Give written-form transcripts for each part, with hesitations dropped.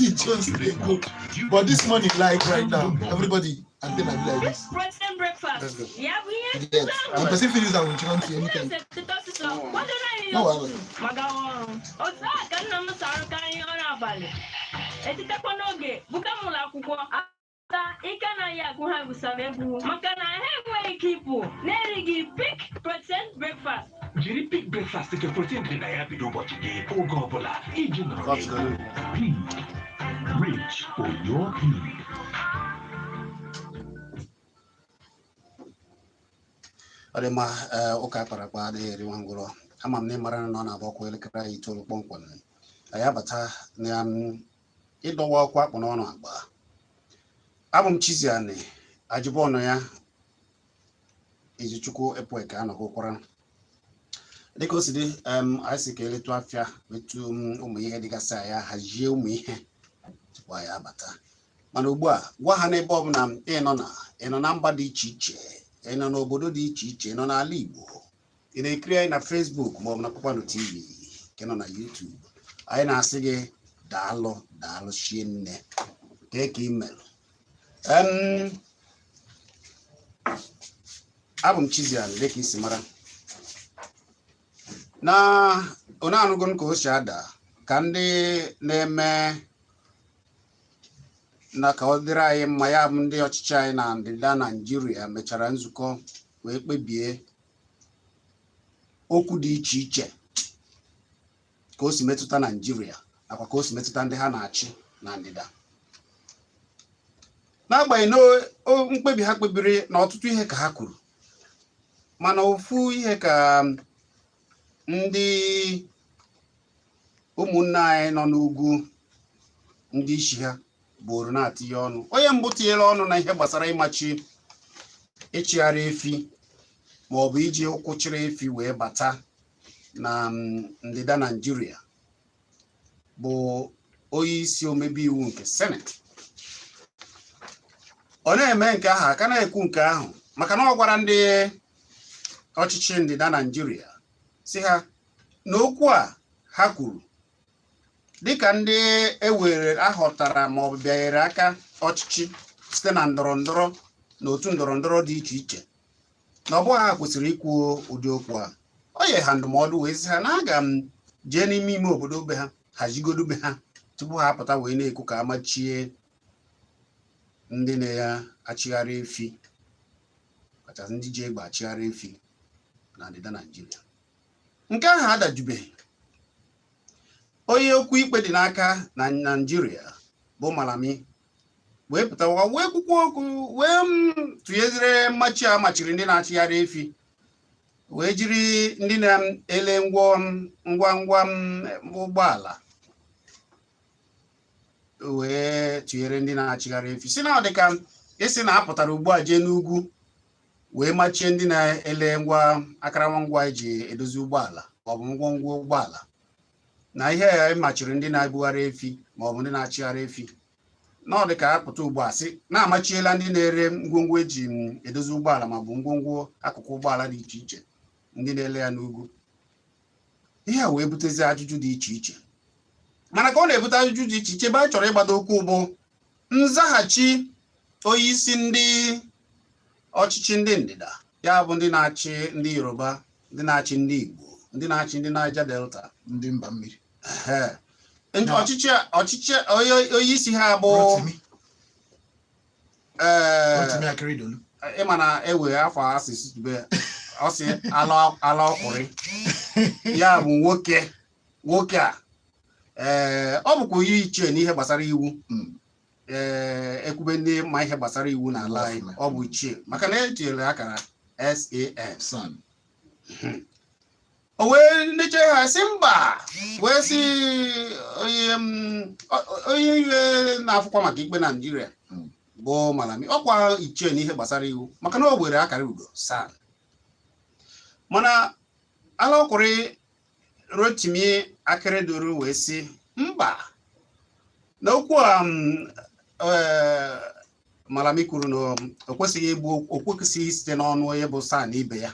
Everybody just dey go. But this morning, like right now, everybody antenna be like this. Protein breakfast. Let's go. Ya bụ ihe Yes. And person fit use am with chicken tea anytime. kwadoro anyị No wahala. ụtụtụ ma gawa ọrụ. Otu a ka nna m si arụkarị ọrụ abalị. Etetekwa n'oge buga m ụlọ akwụkwọ. Ata ike anaghị agụ ha gwusara egwu maka na ha enweghị ike ịpụ na-erighị Peak Protein breakfast. Jiri Peak breakfast nke protein dị na ya bido ụbọchị gị oge ọbụla iji nọrọ That's n'egwu. good. Peak. Reach for your peak. Ọ dị mma. Ee, ụka akpara akpa adịghị eri nwa ngwụrọ. Ama m na ị mara na ọ na-agba ọkụ elekere anyị 9 kpọmkwem, anyị abata na ịdọwa ọkwa akpụ n'ọnụ agba. Abụ m Chiziani Ajụbọnụ ya Izuchukwu Epueke anọgụkwara dịka o si dị. Anyị si ka eletu afịa etu ụmụ ihe dịgasị anya hazie ụmụ ihe tupu anyị abata. Mana ugbu a, gwa ha n'ebe ọbụla ị nọ, na ị nọ na mba dị iche iche, ị nọ n'obodo dị iche iche, ị nọ n'ala Igbo, ị na-ekiri anyị na Facebook maọbụ na Kpakpando TV nke nọ na YouTube, anyị na-asị gị daalụ, daalụ shie nne kee ka ị melụ. Abụ m Chiziani dịka isi mara na onye anụgo ka o si ada ka ndị na-eme na ka ọ dịrị anyị mma. Ya bụ ndị ọchịchị anyị na ndịda Naijiria mechara nzukọ wee kpebie okwu dị iche iche ka o si metụta Naijiria nakwa ka o si metụta ndị ha na-achị na ndịda. N'agbanyeghị na mkpebi ha kpebiri na ọtụtụ ihe ka ha kwuru, mana ofu ihe ka ndị ụmụnne anyị nọ n'ugwu, ndị isi ha bụrụ na-atinye ọnụ. Onye mbụ tinyere ọnụ na ihe gbasara ịmachi ịchịgharị efi ma ọ bụ iji ụkwụ chịrị efi wee bata na ndịda Naijiria bụ onye isi omebe iwu nke Senate. Ọ na-eme nke ahụ aka na-ekwu nke ahụ maka na ọ gwara ndị ọchịchị ndịda Naijiria si ha na okwu a ha kwuru dịka ndị ewere ahọtara ma ọ bụ bịanyere aka ọchịchị site na ndọrọ ndọrọ na otu ndọrọ ndọrọ dị iche iche, na ọ bụghị ha kwesịrị ikwu ụdị okwu a. O nye ha ndụmọdụ wee sị ha na aga m jee n'ime ime obodo be ha, hazigodo be ha tupu ha apụta wee na-ekwu ka amachie ndị na-achịgharị efi, kachasị ndị ji egbe achịgharị efi na ndịda Naijiria. Nke ahụ adajubeghị. Onye okwu ikpe dị n'aka na Naijiria bụ Malami wee pụtawa wee kwukwa okwu wee tụnyezire mmachi a machiri ndị na-achịgharị efi wee jiri ndị na-ele ngwa ngwa ụgbọala wee tụnyere ndị na-achịgharị efi, si na ọ dị ka isi na apụtara ugbu a jee n'ugwu wee machie ndị na-ele ngwa akụrụngwa eji edozi ụgbọala maọbụ ngwongwo ụgbọala, na ihe ya machiri ndị na-ebugharị efi maọbụ ndị na-achịgharị efi, na ọ dị ka apụta ugbu a sị na-amachiela ndị na-ere ngwongwo eji edozi ụgbọala maọbụ ngwongwo akụkụ ụgbọala dị iche iche, ndị na-ele ya n'ugwu. Ihe a wee butezi ajụjụ dị iche iche. Mana ka ọ na-ebute ajụjụ dị iche iche, ebe a chọrọ ịgbado okwu bụ nzaghachi onye isi ndị ọchịchị ndị ndịda, ya bụ ndị na-achị ndị Yoruba, ndị na-achị ndị Igbo, ndị na-achị ndị Niger Delta, ndị mba mmiri. Ehe. Ndị ọchịchị ọchịchị onye isi ha bụ Rotimi. Ee. Rotimi Akeredolu. Ịma na ewe afọ asịsị tube ọ sị ala ala ọkụrị ya bụ nwoke nwoke a, ee, ọ bụkwa onye ichie n'ihe gbasara iwu. Ee, ekwube ndị ma ihe gbasara iwu n'ala anyị, ọ bụ ichie maka na etinyere akara SAN. SAN. O wee neche ha sị mba, wee sị onye onye iwe na-afụkwa maka ikpe Naijiria bụ Malami, ọkwa ichie n'ihe gbasara iwu maka na o were akara ugo SAN. Mana ala ọkwụrị Rotimi Akeredolu wee sị mba, na okwu a Malami kwuru na o kwesịghị ịbụ, o kwesịghị site n'ọnụ onye bụ SAN ibe ya,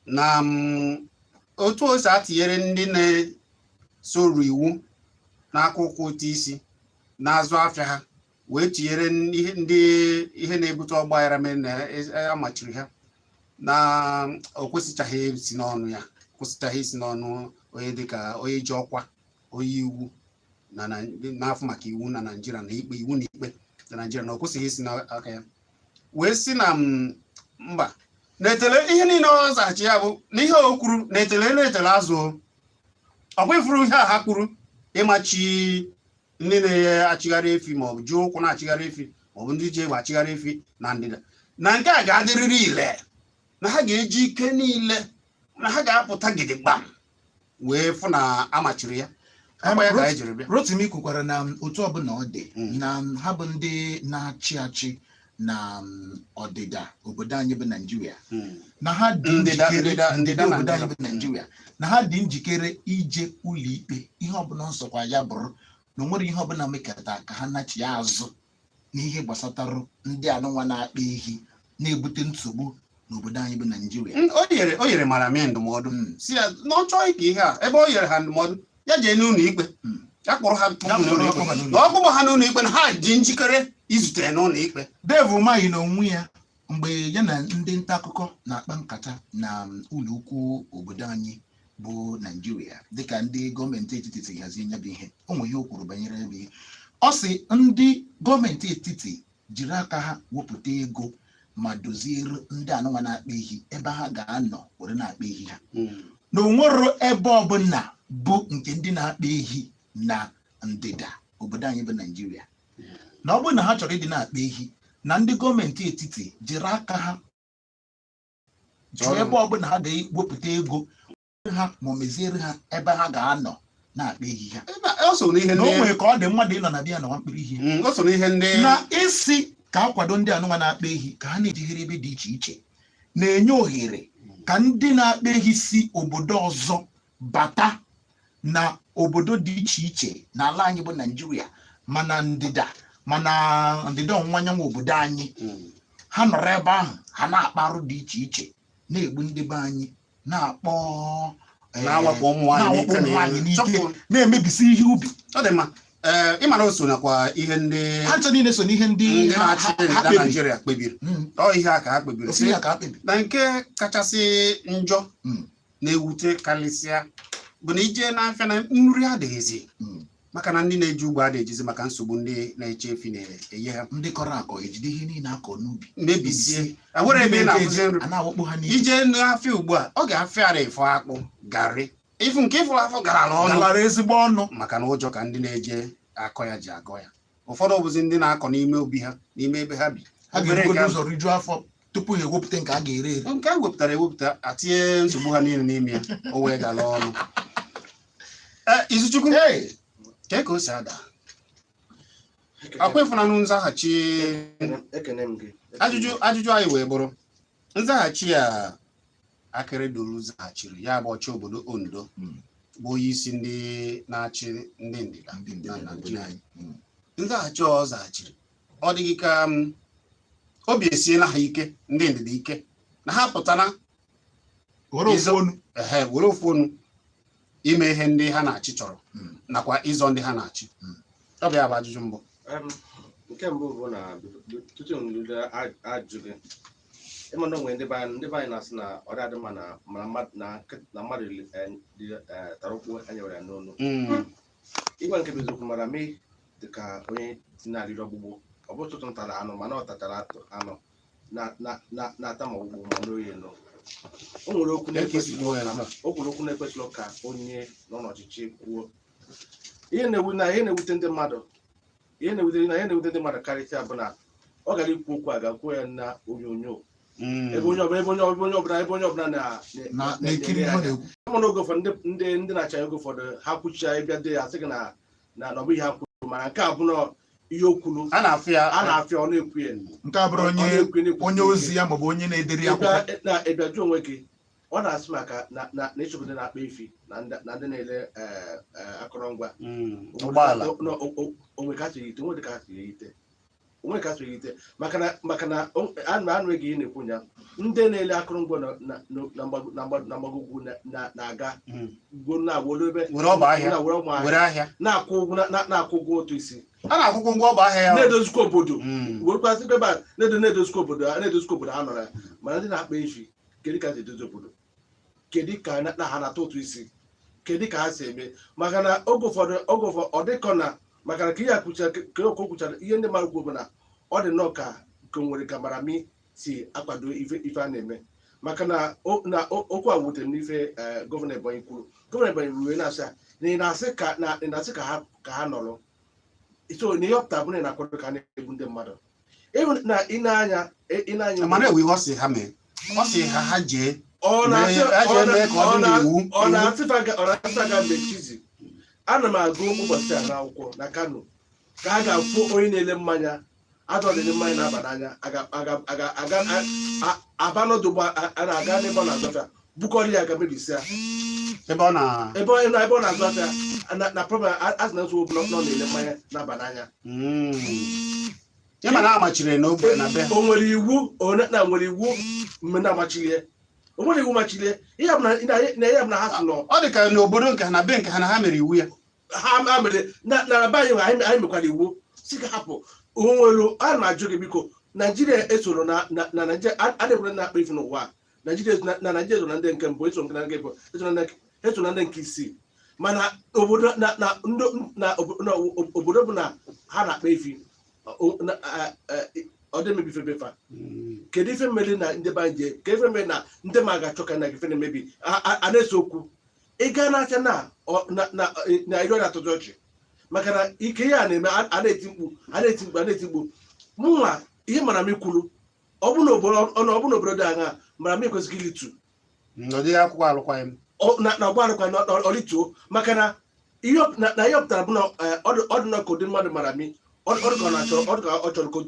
na otu o si atinyere ndị na-esoro iwu na-akwụ ụkwụ ụtụ isi na-azụ afịa ha wee tinyere ihe ndị ihe na-ebute ọgbaghara mere na amachiri ha na o kwesịchaghị isi n'ọnụ ya, kwesịchaghị isi n'ọnụ onye dịka onye ji ọkwa onye iwu na n'afọ maka iwu na Naịjirịa na ikpe iwu na ikpe na Naịjirịa, na o kwesịghị isi n'aka ya wee sị na mba na-etele ihe niile. Ọ zaghachi ya bụ na ihe o kwuru na-etele na-etele azụ o. Ọkwa ifuru ihe a ha kwuru ịmachi ndị na-achịgharị efi maọbụ ji ụkwụ na-achịgharị efi maọbụ ndị ji egbe achịgharị efi na ndịda, na nke a ga-adịrịrị ile, na ha ga-eji ike niile, na ha ga-apụta gidigbam wee fụ na amachiri ya. Akwa ya ka anyị jiri bịa. Rotimi kwukwara na otu ọbụla ọ dị na ha bụ ndị na-achị achị na ọdịda obodo anyị bụ Naijiria na ha dị Ndịda- njikere ndịda- ndịda ndịda obodo anyị Naịjirịa. bụ Naijiria, na ha dị njikere ije ụlọ ikpe, ihe ọbụla nsọkwa ya bụrụ, na o nwere ihe ọbụla mekata ka ha nachi ya azụ n'ihe gbasatarụ ndị anụnwa na-akpa ehi na-ebute nsogbu n'obodo anyị bụ Naijiria. O nyere Malami ndụmọdụ si ya na ọ chọghị ka ihe a ebe o nyere ha ndụmọdụ ya jee n'ụlọ ikpe ya kpọrọ ha kpụpụ Ya kpọrọ n'ụlọ ha ikpe kpọba n'ụlọ na ọ kpụpụ ha n'ụlọ ikpe, na ha dị njikere izute ya n'ụlọ ikpe. Dave Umahi na onwe ya, mgbe ya na ndị nta akụkọ na-akpa nkata na ụlọ ukwu obodo anyị bụ Naijiria, dịka ndị gọọmenti etiti si hazie ya bụ ihe, o nwere ihe o kwuru banyere ya bụ ihe. Ọ sị ndị gọọmenti etiti jiri aka ha wepụta ego ma doziere ndị anụnwa na-akpa ehi ebe ha ga-anọ were na-akpa ehi ha, na onwero ebe ọbụla bụ nke ndị na-akpa ehi na ndịda obodo anyị bụ Naijiria, na ọ bụrụ na ha chọrọ ịdị na-akpa ehi, na ndị gọọmenti etiti jiri aka ha jụọ ebe ọbụla ha ga-ewepụta ego ha ma meziere ha ebe ha ga-anọ na-akpa ehi ha. Ebe o so n'ihe Na o ndị nwere ka ọ dị mmadụ ịnọ na bịa na nwa mkpịrị ihe O so n'ihe ndị na isi ka akwado ndị anụnwa na-akpa ehi ka ha na-ejigharị ebe dị iche iche, na-enye ohere ka ndị na-akpa ehi si obodo ọzọ bata na obodo dị iche iche n'ala anyị bụ Naijiria, mana ndịda, mana ndịda ọwụwa anyanwụ obodo anyị. Ha nọrọ ebe ahụ, ha na-akpa arụ dị iche iche, na-egbu ndị be anyị, na-akpọ na-awakpo ụmụ nwaanyị na-awakpo n'ike ụmụ nwaanyị n'ike, Chọpụ. na-emebisi ihe ubi. Ọ dị mma. Ee, ịmara o so nakwa ihe ndị Ha ncha niile so n'ihe ndị ndị ha na-achị ha ndịda kpebiri. Naijiria kpebiri. Ọ ihe a ka ha kpebiri Ofu ihe a ka ha kpebiri. Na nke kachasị njọ na-ewute karịsịa bụ na ije n'afịa na nri adịghịzi maka na ndị na-eji ugbo adịghị ejizi maka nsogbu ndị na-eche efi na-enye ha. Ndị kọrọ akọ ejide ihe niile akọ n'ubi mebisie, enwere ebe ị na-afụzi nri. A na-awakpo ha n'ike. Ije n'afịa ugbu a, ọ ga-afịara ịfụ akpụ, garị, ịfụ nke ịfụrụ afọ garala ọnụ. Galara ezigbo ọnụ. Maka na ụjọ ka ndị na-eje akọ ya ji akọ ya. Ụfọdụ bụzi ndị na-akọ n'ime obi ha, n'ime ebe ha bi. Ha Obere ga-ebugodo nke ụzọ rijuo afọ tupu ha ewepụta nke a ga-ere ere. Nke a wepụtara ewepụta, atinye nsogbu ha niile n'ime ya, o wee gala ọnụ. Ee, Izuchukwu, Hey! kee ka o si ada akwa ịfụnanụ nzaghachi? Ekene m gị. Ajụjụ anyị wee bụrụ nzaghachi a Akeredolu zaghachiri ya bụ ọchị obodo Ondo bụ onye isi ndị na-achị ndị ndịda Ndị ndịda na n'obodo Naịjirịa. anyị. Nzaghachi ọ zaghachiri, ọ dịghị ka obi esiela ha ike, ndị ndịda ike, na ha pụtara Were ofu onu. Ehe, were ofu onu ime ihe ndị ha na-achị chọrọ nakwa ịzọ ndị ha na-achị. Ọ bụ ya bụ ajụjụ mbụ. Nke mbụ bụ na tutu m bido ajụ gị, ịma na onwe ndị be anyị na-asị na ọ dị adị mma na mana mmadụ na mmadụ dị, tara ụkwụ anya were ya n'onu. Ịgwa nke bụ eziokwu, mara mi dịka onye si na-arịrị ọgbụgbụ, ọ bụ ụtụtụ m tara anụ, mana ọ tachara anụ na-ata ma ọgbụgbụ ma n'oye nọ. O nwere okwu na-ekwesịrị Eke o kwuru okwu na-ekwesịrị ka onye nọ n'ọchịchị kwuo. Ihe na-ewu na ihe na-ewute ndị mmadụ, ihe na-ewute ndị mmadụ karịsịa bụ na ọ gara ikwu okwu a ga-kwuo ya na onyonyo ebe onye ọbụla ebe onye ọbụla Na-ekiri ihe ọ na-ekwu. Ụmụ n'oge ụfọdụ ndị na-achị oge ụfọdụ ha kwuchia, ịbịa dị ya sị gị na ọ bụ ihe ha kwuru, mana nke a bụ na ihe o kwuru A na-afụ ya. A na-afịa, ọ na-ekwu ya. Nke a bụrụ Ọ onye na-ekwu ya, na-ekwu onye ozi ya maọbụ onye na-edere ya akwụkwọ. Ịbịa na ịbịa jụọ onwe gị, ọ na-asị maka na ịchụpụ ndị na-akpa efi na ndị na-ele akụrụngwa Ụgbọala. Onwe ka si eyite, onwe ka si eyite, onwe ka si eyite, maka na anụ ego ihe na-ekwu ya. Ndị na-ele akụrụngwa na mgbago ugwu na-aga gwuo na were ebe Were ọba ahịa. Na were ọba ahịa. Were ahịa. Na-akwụ ụgwọ na-akwụ ụgwọ ụtụ isi. A na-akwụkwọ ụgwọ ọba ahịa ya. Na-edozikwa obodo, werekwasị ebe a na-edozikwa obodo ha nọrọ ya. Mana ndị na-akpa efi, kedu ka ha si edozi obodo? Kedu ka na ha na-atụ ụtụ isi? Kedu ka ha si eme? Maka na oge ụfọdụ ọ dịkọ na maka na ka ihe a kwuchara, ka o kwuchara, ihe ndị mmadụ kwuo bụ na ọ dị nnọọ ka o nwere ka Malami si akwado ife a na-eme, maka na okwu a wutere m n'ife gọvanọ Ebonyi kwuru. Gọvanọ Ebonyi wee na-asị ya na ị na-asị ka na ị na-asị ka ha nọrọ so na ihe ọpụta bụ na ị na-akwado ka a na-egbu ndị mmadụ. Ịhụ na ị na-anya Mana ewe ihe ọ sị ha mee, ọ sị ha ha jee ọ na-asị ha jee mee ka ọ dị n'iwu. Ọ na-asị fa ga mechizi. Ana m agụ ụbọchị a n'akwụkwọ na Kano ka a ga-afụ onye na-ele mmanya adọ na-ele mmanya na-aba n'anya aga aba n'ọdụ ụgbọ a na-aga n'ebe ọ na-azụ afịa, bukọrọ ya aga mebisia. Ebe ọ na Ebe ọ na-azụ afịa na problem a sị na nsogbu bụ na ọ na-ele mmanya na-aba n'anya. Ịma na amachiri n'ogbe na be ha. O nwere iwu na nwere iwu mme na-amachilie? O nwere iwu machilie ihe bụ na ihe bụ na ha si nọ. Ọ dị ka n'obodo nke ha, na be nke ha, na ha mere iwu ya. Ha mere na be anyị, anyị mekwara iwu si ka hapụ onwere. A na-ajụ gị, biko, Naijiria esoro na Naijiria a na-ekwere na-akpa ife n'ụwa. Naijiria na Naijiria so na ndị nke mbụ, eso na nke mbụ, eso na ndị nke isii. Mana obodo na na ndị na obodo bụ na ha na-akpa efi ọ dị emebi ife befa. Kedu ife mere na ndị be anyị ji, kedu ife mere na ndị ma ga-achọ ka na ife na-emebi a na-ese okwu? Ị gaa n'afịa na na iri na-atụtụ ọchị, maka na ike ihe a na-eme, a na-eti mkpu, a na-eti mkpu, a na-eti mkpu. Mụnwa, ihe mara m ikwuru, ọ bụ na obodo dị aṅa mara m ekwesịghị ilitu. Ọ dịghị akwụkwọ alụkwaghị m. Na ọgba alụkwa na ọlituo, maka na ihe na ihe ọ pụtara bụ na ọ dị na ka ụdị mmadụ mara mi ọ dị ka ọ na-achọ, ọ dị ka ọ chọrọ ka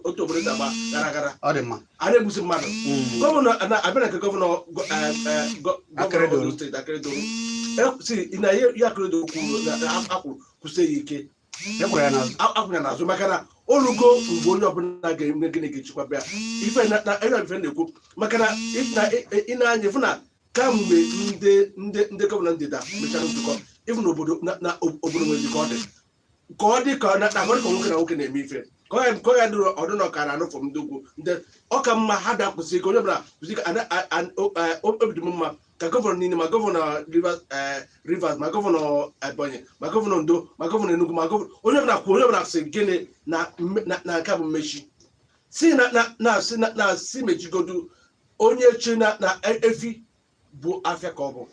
otu obodo si agba gara gara. Ọ dị mma. A na-egbusi mmadụ. Gọvanọ na-abịa na nke gọvanọ gọvanọ Akeredolu. Ondo Steeti, Akeredolu. Si na ihe Akeredolu kwuru na akwụrụ kwụsie ya ike. E kwere ya n'azụ. Akwụrụ ya n'azụ, maka na olugo mgbe onye ọbụla ga-eme gịnị ga-echekwaba ya ife na ihe ife na-ekwu, maka na ị na-anya ịfụ na kamgbe ndị gọvanọ ndịda mechara nzukọ, ịfụ na obodo na obodo nwere ka ọ dị ka ọ dị ka na na ka ọ dị ka nwoke na nwoke na-eme ife ka ọ ya dịrị ọdụ na ọkara anụfọ ndị ugwu ndị ọ ka mma ha da kwụsị ike, onye ọbụla kwụsị ike. Obi dị m mma ka gọvanọ niile, ma gọvanọ Rivers, ma gọvanọ Ebonyi, ma gọvanọ Ondo, ma gọvanọ Enugu, ma gọvanọ onye ọbụla kwuo, onye ọbụla sị gịnị na nke a bụ mmechi si na si na si mechigodu onye chi na efi bụ afịa ka ọ bụ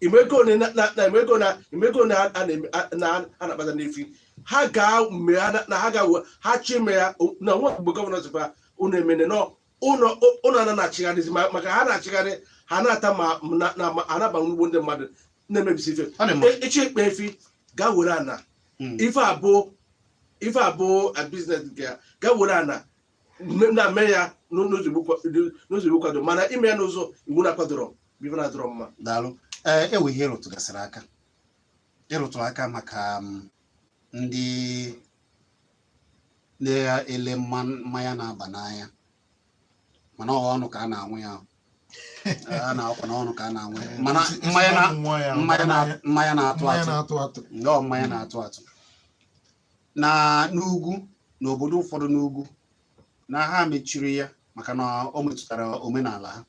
imego na imego na imego na a na-eme- a na a na-akpata n'efi. Ha gaa mgbe ha na ha ga ha chi ime ya na nwa mgbe gọvanọ sịkwa unu emene nọ ụlọ ụlọ na na-achịgharịzi maka ha na-achịgharị, ha na-ata ma na ha na-aba n'ugbo ndị mmadụ na-emebisi ife. Ọ dị mma. Ịchọ ikpe efi, gaa were ana. Ife abụ business nke ya, gaa were ana na-eme ya n'ụzọ iwu kwado, mana ime ya n'ụzọ iwu na-akwadoro bụ ife na-adọrọ mma. Daalụ. Ee, ewe ihe ịrụtụgasịrị aka, ịrụtụ aka maka ndị na-ele mmanya na-aba n'anya, mana ọ ọnụ ka a na-anwụ ya, a na-akwa n'ọnụ ka a na-anwụ ya, mana mmanya na mmanya na-atụ mmanya atụ na-atụ atụ. Nnọọ, mmanya na-atụ atụ na n'ugwu, n'obodo ụfọdụ n'ugwu, na ha mechiri ya maka na o metụtara omenala ha.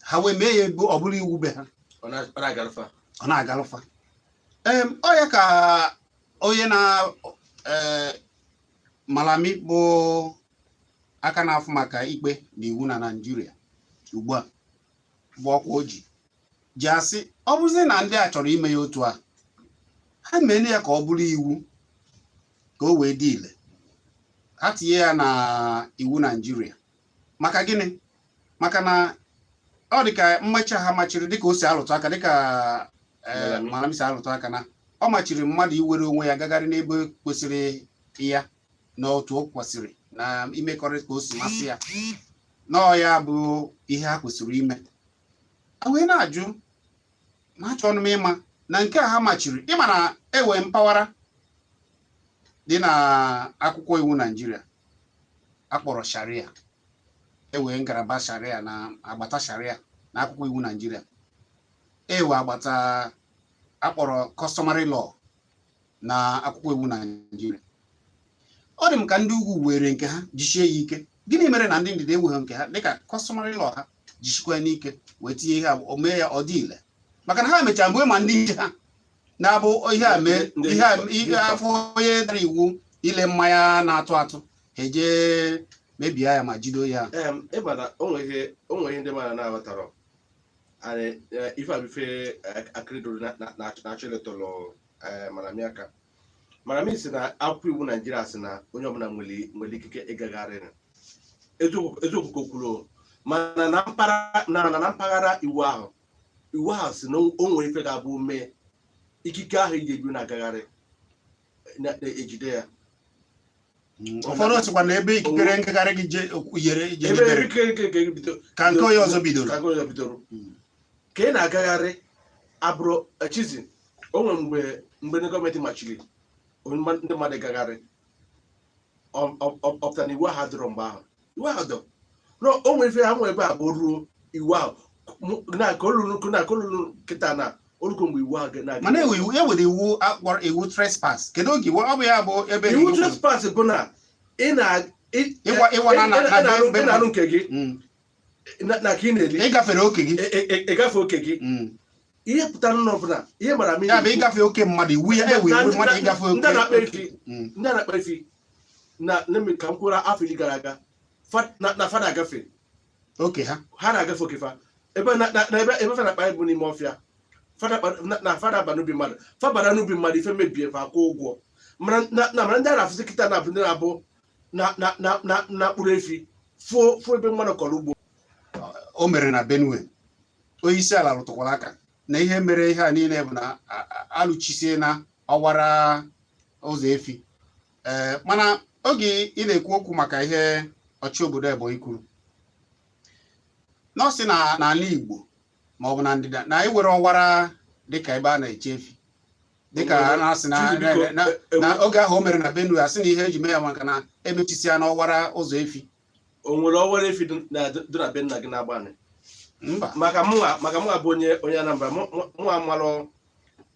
Ha wee mee ya ebe ọ bụrụ iwu be ha. Ọ na-agalfa. Ọ na-agalụfa. Ọ ya ka onye na Malami bụ aka na-afụ maka ikpe na iwu na Naịjirịa ugbu a bụ ọkwa o ji ji asị, ọ bụrụzi na ndị a chọrọ ime ya otu a, ha mee ya ka ọ bụrụ iwu, ka o wee dị ile, ha tinye ya na iwu Naịjirịa. Maka gịnị? Maka na ọ dị ka mmachi ha machiri, dịka o si alụtụ aka, dịka Malami. Malami si alụtụ aka na ọ machiri mmadụ iwere onwe ya gagharị n'ebe kwesịrị ya na otu o kwesịrị na imekọrịta ka o si masị ya, nọọ ya bụ ihe ha kwesịrị ime. A wee na-ajụ, na-achọ ọnụ m ịma na nke a ha machiri, ịma na ewe mpaghara dị na akwụkwọ iwu Naịjirịa akpọrọ Sharia. Ewee ngalaba sharia na agbata sharia na akwụkwọ iwu Naijiria, ewe agbata akpọrọ customary law na akwụkwọ iwu Naijiria. Ọ dị m ka ndị ugwu were nke ha jichie ya ike. Gịnị mere na ndị ndịda enweghị nke ha dịka customary law ha jichikwa n'ike wee tinye ihe o mee ya ọ dị ile? Maka na ha mechara mgbe ma ndị nche ha na-abụ ihe a mee ihe a ihe afọ onye dara iwu ile mmanya na-atụ atụ, ha eje mebie ya ma jido ya. Ịma na o nwere ihe ndị mmadụ na-aghọtarọ. Anyị ife a bụ ife Akeredolu na-achọ iletụlụ Malami aka. Malami sị na akwụkwọ iwu Naijiria sị na onye ọbụla nwere ikike ịgagharị. Eziokwu ka o kwuru, mana na mpaghara iwu ahụ, iwu ahụ sị na o nwere ife ga-abụ mee ikike ahụ iji ebi na-agagharị na-ejide ya. Ụfọdụ sịkwa na ebe ikikere ngagharị gị yere jedebere ka nke onye ọzọ bidoro. Ka nke onye ọzọ bidoro. Ka ị na-agagharị abụrụ echizi o nwere mgbe mgbe ndị gọọmenti machiri ndị mmadụ ịgagharị, ọ pụtara na iwu ahụ adịrọ mgbe ahụ? Iwu ahụ dọ. No, o nwere ife ha nwere ebe a bụ ruo iwu ahụ na ka olulu na ka olulu kịta na oluko mgbe iwu ahụ na Mana ewe iwu, e nwere iwu akpọrọ iwu trespass. Kedu oge iwu ọ bụ ya bụ ebe iwu trespass bụ na ị na ịwa na ị na-arụ nke gị na ka ị na-eli. Ịgafere oke gị. Ịgafe oke gị. Ihe pụtara na ọbụla ihe mara m Ya bụ ịgafe oke mmadụ, iwu ya ewe iwu mmadụ ịgafe oke. Ndị na-akpa efi, ndị na-akpa efi na na ka m kwuru afọ 10 gara aga na fa na-agafe oke ha. Ha na-agafe oke fa ebe na ebe ebe fa na-akpa bụ n'ime ọfịa. Na fa na-aba n'ubi mmadụ, fa bara n'ubi mmadụ, ife mebie, fa akwụ ụgwọ. Mana na mana ndị a na-afụzi kịta na-abụ ndị na-abụ na na na na na kpụrụ efi fụọ fụọ ebe mmadụ kọrọ ugbo. O mere na Benue, onye isi ala rụtụkwara aka na ihe mere ihe a niile bụ na alụchisie na ọwara ụzọ efi. Ee, mana oge ị na-ekwu okwu maka ihe ọchị obodo Ebonyi kwuru na ọ sị na n'ala Igbo ma ọ bụ na ndịda na ewere ọwara dịka ebe a na-eche efi, dịka a na-asị na oge ahụ o mere na Benue, asị na ihe eji mee ya maka na emechisia n'ọwara ụzọ efi. O nwere ọwara efi dị na be nna gị na-agbanị? Mba. Maka mụnwa bụ onye Anambra, mụnwa malụ,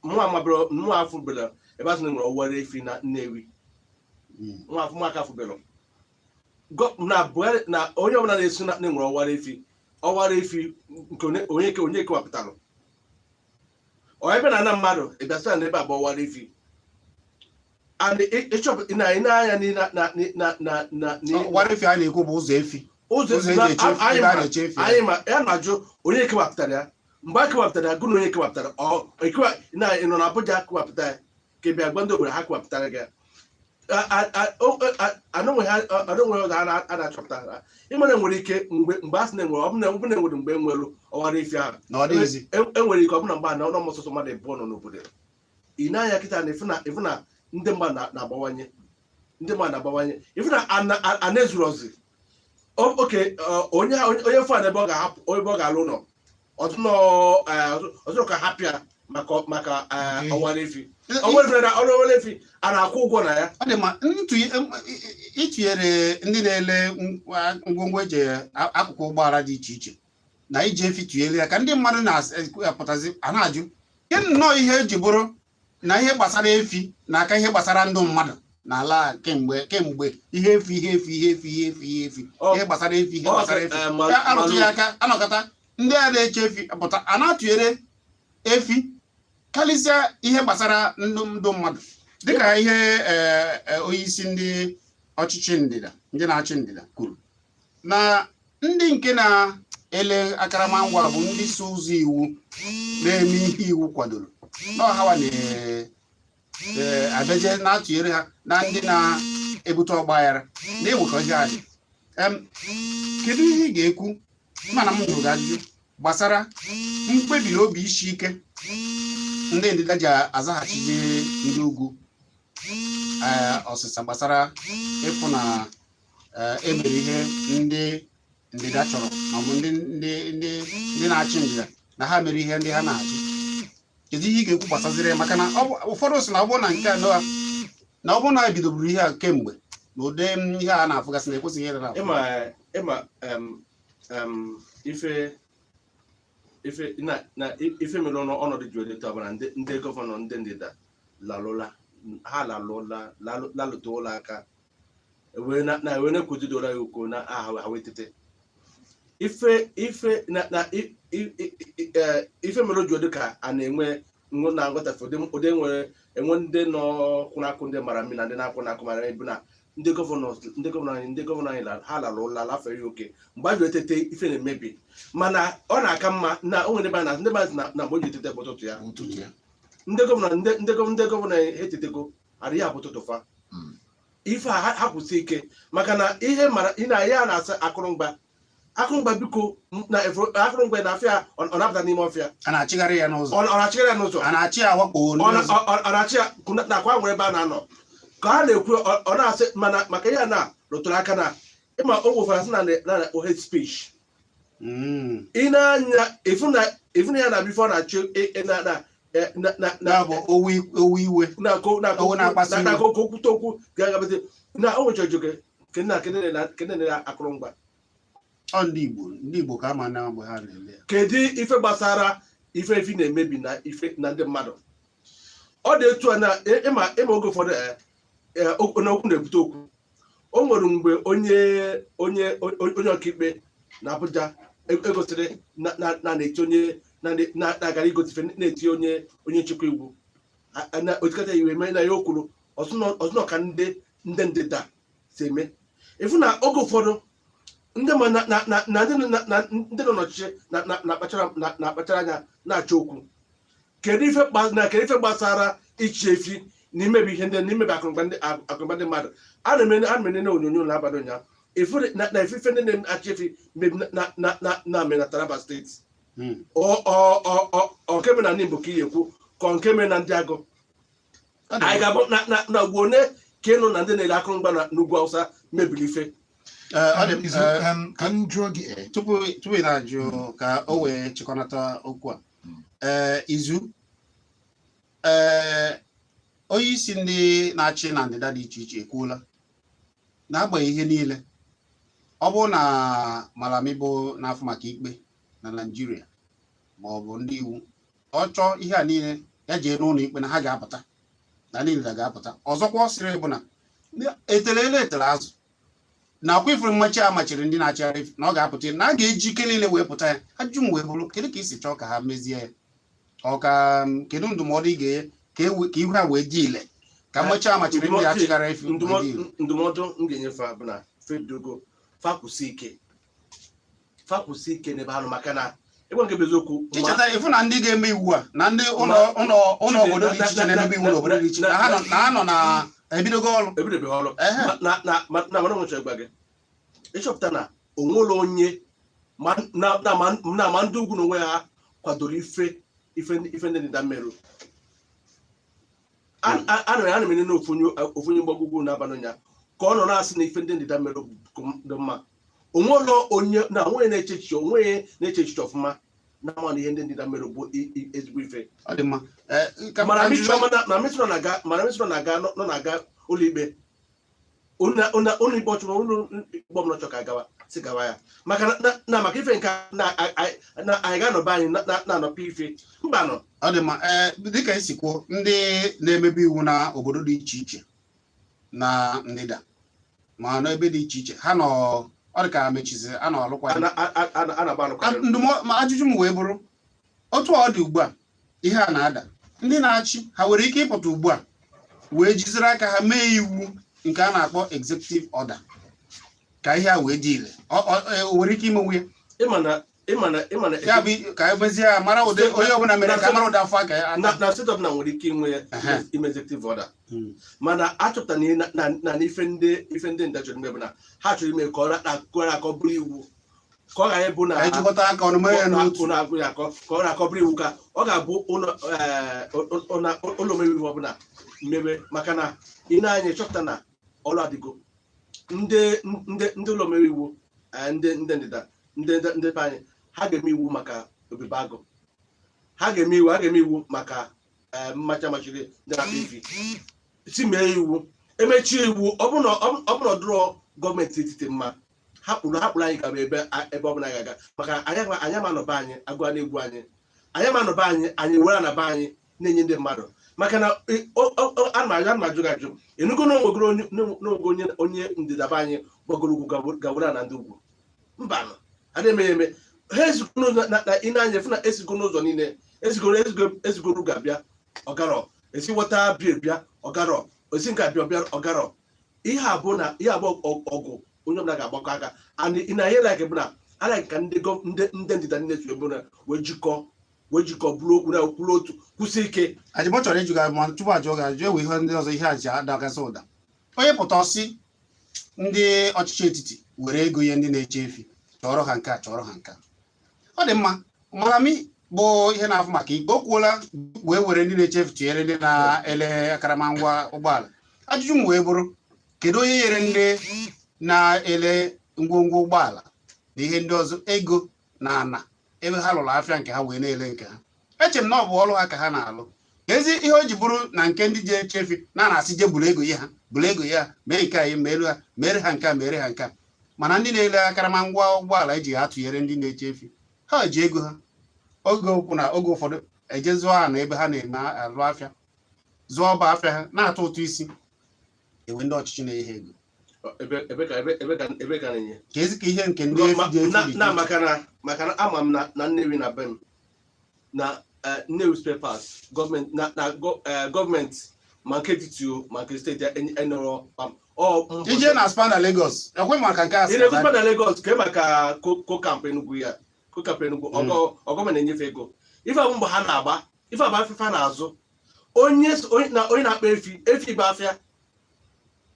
mụnwa mabụrụ, mụnwa afụbela ebe a sị na nwere ọwara efi na Nnewi. Mụnwa afụ, mụnwa aka afụbela. Na Buhari na onye ọbụla na-esi na nwere ọwara efi, ọwara efi nke onye kewapụtalụ ọ ebe na ana mmadụ ịbịasị na ebe a bụ ọwara efi. And ịchọpụta na ị na-anya na na na na na Ọwara efi a na-ekwu bụ ụzọ efi. Ụzọ ụzọ eji eche efi, ebe a na-eche efi. Anyị ma ya na-ajụ onye kewapụtara ya. Mgbe a kewapụtara ya, gụ na onye kewapụtara ọ ekewa na ị nọ na Abuja kewapụta ya, ka ị bịa gwa ndị obodo ha kewapụtara gị ya. Anonweghị ọzọ a na-achọpụta ha. Ịmara nwere ike mgbe a sị na enwere, ọ bụ na enwere mgbe enwelu ọwara efi ahụ na ọ dịghịzi. Enwere ike ọ bụ na mgbe a na ọnụ ọsọsọ mmadụ abụọ nọ n'obodo. Ị na-anya kịta na ịfụ na ndị mmadụ na-agbawanye, ndị mmadụ na-agbawanye, ịfụ na a na-ezuru ọzi oke onye onye fụ ebe ọ ga-ahapụ, ebe ọ ga-alụ ụlọ ọzọ ka hapụ ya maka ọwara efi. Ọwara efi a na-akwụ ụgwọ na ya. Ọ dị mma. Ịtụnyere ndị na-ele ngwongwo eji akụkụ ụgbọala dị iche iche na iji efi tụnyere ya, ka ndị mmadụ na-apụtazi a na-ajụ ke nnọọ ihe eji bụrụ na ihe gbasara efi na aka ihe gbasara ndụ mmadụ n'ala kemgbe kemgbe, ihe efi, ihe efi, ihe efi, ihe efi, ihe efi, ihe gbasara efi, ihe gbasara efi ya arụtụ ya aka. Anọkọta ndị a na-eche efi pụta a na-atụnyere efi karịsịa ihe gbasara ndụ ndụ mmadụ, dịka ihe onye isi ndị ọchịchị ndịda, ndị na-achị ndịda kwuru na ndị nke na-ele akaramangwa bụ ndị so ụzọ iwu na-eme ihe iwu kwadoro, na ọhawa na-abịaje na-atụnyere ha na ndị na-ebute ọgba aghara na-ewekọ ihe adị. Kedu ihe ị ga-ekwu? Mana m jụrụ gị ajụjụ gbasara mkpebi na obi isi ike ndị ndịda ji azaghachiji ndị ugwu ọsịsa gbasara ịfụ na emere ihe ndị ndịda chọrọ, ma ọ bụ ndị ndị ndị ndị na-achị ndịda na ha mere ihe ndị ha na-achị. Kedu ihe ị ga-ekwu gbasaziri ya? Maka na ụfọdụ sị na ọ bụrụ na nke a na ọ bụrụ na ebidoburu ihe a kemgbe na ụdị ihe a na-afụgasị na ekwesịghị ịdị na-afụ. Ịma Ife ife na na ife mere ọnọdụ ji wee bụ na ndị gọvanọ ndị ndịda lalụla, ha lalụla, lalụtụla aka, wee na wee na-ekwuzidola ya okwu na aha ha wee tete. Ife ife na na ife mere o ji dị ka a na-enwe na nghọtafe ụdị nwere enwe ndị nọ kwụrụ akụ, ndị mara mmiri na ndị na-akwụ n'akụ mara mmiri, bụ na ndị gọvanọ anyị ha lara ụla lafere ya oke mgbe a ji etete. Ife na-emebi, mana ọ na-aka mma na o nwere ebe a na ndị mmadụ na mgbe o ji etete bụ ụtụtụ ya. Ụtụtụ ya. Ndị gọvanọ anyị etetego adịghị abụ ụtụtụ fa. Ife a ha kwụsị ike, maka na ihe mara ị na ya na-asa akụrụngwa biko na akụrụngwa na afịa ọ na-apụta n'ime ọfịa. A na-achịgharị ya n'ụzọ. Ọ na-achịgharị ya n'ụzọ. A na-achị ya awakpo n'ụzọ. Ọ na-achị ya nakwa nwere ebe a na-anọ ka ha na-ekwu. Ọ na-asị mana maka ihe a na rụtụrụ aka na ịma o nwefara sị na hate speech. Ị na-anya ịfụ na ya na bifo na-achị na na na na na Ya bụ owu iwe. Na-akọ na-akọ Owu na-akpasu iwe. Na-akọ okwute okwu ga-agabete na o nwechara joke na kene na akụrụngwa. Ọ ndị Igbo ka ama na mgbe ha na-ele ya. Kedu ife gbasara ife efi na-emebi na ife na ndị mmadụ? Ọ dị etu a na ịma oge ụfọdụ na okwu na-ebute okwu. O nwere mgbe onye ọkaikpe na Abuja egosiri na na-eti onye na-agara igosi ife na-eti onye nchịkwa iwu na otikata iwe mee na ya o kwuru ọsụnọ ka ndị ndịda si eme. Ịfụ na oge ụfọdụ ndị ma na ndị na ndị nọ n'ọchịchị na-akpachara anya na-achọ okwu. Kedu ife gbasara ịchị efi na imebi ihe ndị na imebi akụrụngwa ndị mmadụ? A na-eme na onyonyo n'abalị ụnyaahụ, efu na efufe ndị na-achị efi mebi na na Taraba Steeti. Ọ nke mere na Nimbo ka ị ekwu ka ọ nke mere na ndị agụ Ọ dị anyị ga-abụ na ugbo one ka ịnụ na ndị na-ere akụrụngwa n'ugwu Awụsa mebiri ife. Ọ dị Izu, ka m jụọ gị tupu ị na-ajụ ka o wee chịkọnata okwu a, izu onye isi ndị na-achị na ndịda dị iche iche ekwuola n'agbanyeghị ihe niile, ọ bụrụ na Malami bụ n'afọ maka ikpe na Naịjirịa ma ọ bụ ndị iwu, ọ chọọ ihe a niile ya jee n'ụlọ ikpe na ha ga-apụta na niile ga-apụta. Ọzọkwa, ọ sịrị bụ na etere elu etere azụ na akwa ifuru mmachi a machiri ndị na-achịgharị na ọ ga-apụta, na a ga-eji ike niile wee pụta ya. Ajụjụ m wee bụrụ, kedu ka isi chọọ ka ha mezie ya? Ọ ka kedu ndụmọdụ ị ga-enye ka ihu ha wee dị ile, ka mmachi a machiri ndị achịgharị efi wee dị ile? Ndụmọdụ m ga-enyefe bụ na fedogo fa kwụsị ike n'ebe ha nọ, maka na ịgwa nke bụ eziokwu Icheta ịfụ na ndị ga-eme iwu a na ndị ụlọ ụlọ ụlọ obodo dị iche iche na-emebe iwu n'obodo dị iche iche na ha nọ na ebidogo ọrụ. Ebidobeghị ọrụ. Ehe. Na mana nwechara gwa gị ịchọpụta na onwere onye ma na ndị ugwu n'onwe ha kwadoro ife ndị ndịda mmerụ. A na m enene ofu onye mgbago ugwu n'abalị ụnyaahụ ka ọ nọ na-asị na ife ndị ndịda mmerụ dị mma. Onwere onye na onwe na-eche echiche, onwe na-eche echiche ọfụma na ama na ihe ndị ndịda mmerụ bụ ezigbo ife. Ọ dị mma. Mana Michi nọ na-aga ụlọ ikpe, ụlọ ikpe ọchụrụ, ụlọ ikpe ọbụla chọrọ ka gawa si gawa ya, maka na maka ife nke na anyị ga-anọbe anyị na-anọpụ ife mba nọ. Ọ dị mma. Ee, dịka esi kwuo, ndị na-emebe iwu na obodo dị iche iche na ndịda ma n'ebe dị iche iche ha nọ, ọ dị ka mechizi a nọ alụkwaghị. A na-agba alụkwaghịm. Ndụmọdụ ma ajụjụ m wee bụrụ, otu ọ dị ugbu a ihe a na-ada, ndị na-achị ha nwere ike ịpụta ugbu a wee jiziri aka ha mee iwu nke a na-akpọ executive order ka ihe a wee dị ile? O nwere ike imenwu ya? Ịma na Ya bụ ka emezie ya mara ụdị onye ọbụla mere ka mara ụdị afọ aka ya na na steeti ọbụla nwere ike inwe ime executive order. Mana achọpụtara na ife ndị nda chọrọ ime bụ na ha chọrọ ime ka ọ na-akọ bụrụ iwu, ka ọ ghara ịbụ na Ka ejikọta aka ọnụ mee ya n'otu. Ụlọ agụ ya ka ọ na-akọ bụrụ iwu, ka ọ ga-abụ ụlọ ụlọ omebe iwu ọbụla mebe, maka na ị na-anya chọpụta na ọrụ adịgo ndị ụlọ omebe iwu, ndị ndịda, ndị be anyị, ha ga-eme iwu maka obibi agụ, ha ga-eme iwu maka mmachi amachiri ndị na-akpa ifi si mee iwu, emechie iwu. Ọ bụrụ na ọ dụrọ gọọmenti etiti mma, Hapụrụ anyị gaba ebe ọbụla anyị ga-aga, maka anyị ama nọba anyị agụa na-egwu anyị, anyị ama nọba anyị, anyị were anaba anyị na-enye ndị mmadụ, maka na ana m ajụ gị ajụ. Enugo na onwegoro n'oge onye ndịda be anyị gbagoro ugwu gawere na ndị ugwu mba nọ adịghị eme ya eme. Ha esigo n'ụzọ na ị na-anya fụ na esigo n'ụzọ niile ezigoro ga-abịa ọgarọ esi weta bie bịa ọgarọ esi nke abịa bịa ọgarọ. Ihe abụọ na ihe abụọ ọgụ onye ọbụla ga-agbakọ aka and ị na ihe like bụ na I like ka ndị ndịda niile si ebe na wee jikọọ bụrụ okwu na kwuru otu, kwụsị ike. Ajịbọ chọrọ ịjụ gị, ma tupu ajụọ gị ajụ, ewe ihe ndị ọzọ ihe a ji adagasị ụda. Onye pụta ọsị ndị ọchịchị etiti were ego ihe ndị na-eche efi, chọrọ ha nke a, chọrọ ha nke a. Ọ dị mma. Malami bụ ihe na-afụ maka ikpe o kwuola wee were ndị na-eche efi tụnyere ndị na-ele akaramangwa ụgbọala. Ajụjụ m wee bụrụ, kedu onye nyere ndị na-ele ngwongwo ụgbọala na ihe ndị ọzọ ego na ana ebe ha lụrụ afịa nke ha wee na-ele nke ha? Eche m na ọ bụ ọrụ ha ka ha na-alụ. Ka ezi ihe o ji bụrụ na nke ndị ji eche efi na na-asị je buru ego ya, ha buru ego ya mee nke a, meere ha, mere ha nke a, mere ha nke a, mana ndị na-ele akaramangwa ụgbọala eji ha tụnyere ndị na-eche efi, ha ji ego ha oge okwu na oge ụfọdụ eje zụọ ha na ebe ha na-eme alụ afịa, zụọ ọba afịa ha na-atụ ụtụ isi, ewe ndị ọchịchị na-enye ha ego. Ebe ka na-enye? Ka ezi ka ihe nke ndị efi ji efi na dị na iche. Maka na ama m na Nnewi na be m na Nnewi spare parts gọọmenti na gọọmenti, ma nke etiti o, ma nke steeti enọrọ kpam ọ mbọ. Ije na spa na Lagos, ekwe maka nke a. Ị na-egosikwa na Lagos ka maka Kokamp Enugu ya, Kokamp Enugu, ọgọ na-enyefe ego. Ife abụ mbọ ha na-agba, ife abụ afịfa na-azụ onye na onye na-akpa efi, efi bụ afịa.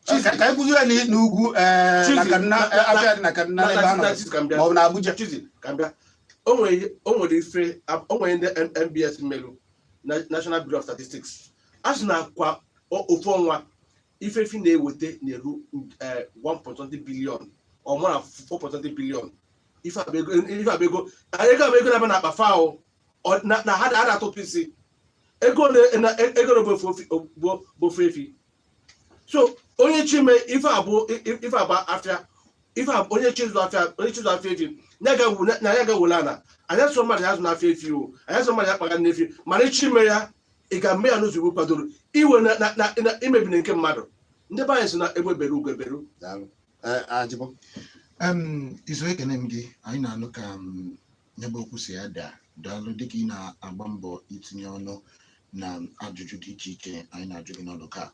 Ka anyị kụziri ya n'ugwu na Chizi, Kaduna, afịa dị na Kaduna na ebe a nọ Chizi, ka m bịa. Ma ọ bụ na Abuja. Chizi, ka m bịa. O nwere ife o nwere ndị NBS melu National Bureau of Statistics a sị na kwa ofu ọnwa ife efi na-eweta na-eru 1.20 billion or more than 4.20 billion. Ife abụ ego, ife abụ ego, ego abụ ego na-abịa n'akpa fa o. Na ha na-atụtụ isi ego ego na bụ ofu efi. So onye chime ife abụ, ife abụ afịa, ife abụ onye chizụ afịa, onye chizụ afịa efi na ya ga-ewele ana anyị sọ mmadụ ya azụ n'afịa efi o, anyị sọ mmadụ ya kpaga n'efi, mana ịchọ ime ya, ị ga-eme ya n'ụzọ iwu kwadoro iwe na imebiri nke mmadụ. Ndị be anyị sị na egbe bere ugo beru. Daalụ. Ajịbọ. Izu ekene m gị. Anyị na-anụ ka ya bụ okwu si ada. Daalụ dịka ị na-agba mbọ itinye ọnụ na ajụjụ dị iche iche anyị na-ajụ gị n'ọnụ. Ka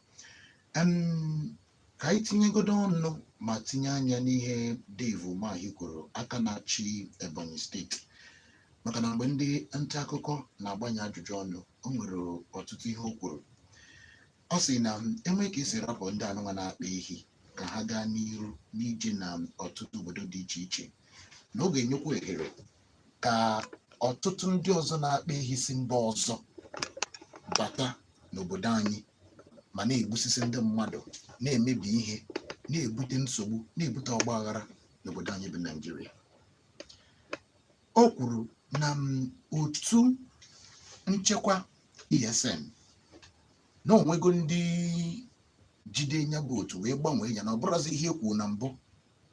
anyị tinyegodo ọnụ ma tinye anya n'ihe Dave Umahi kwuru, aka na-achị Ebonyi Steeti, maka na mgbe ndị nta akụkọ na-agbanye ajụjụ ọnụ, o nwere ọtụtụ ihe o kwuru. Ọ sị na enwe ka esi rapụ ndị anụnwa na-akpa ehi ka ha gaa n'iru n'ije na ọtụtụ obodo dị iche iche, na ọ ga-enyekwa ohere ka ọtụtụ ndị ọzọ na-akpa ehi si mba ọzọ bata n'obodo anyị ma na-egbusisi ndị mmadụ, na-emebi ihe, na-ebute nsogbu, na-ebute ọgba aghara n'obodo anyị bụ Naijiria. O kwuru na otu nchekwa ESN na onwego ndị jide ya bụ otu wee gbanwee ya, na ọ bụrụzi ihe e kwuru na mbụ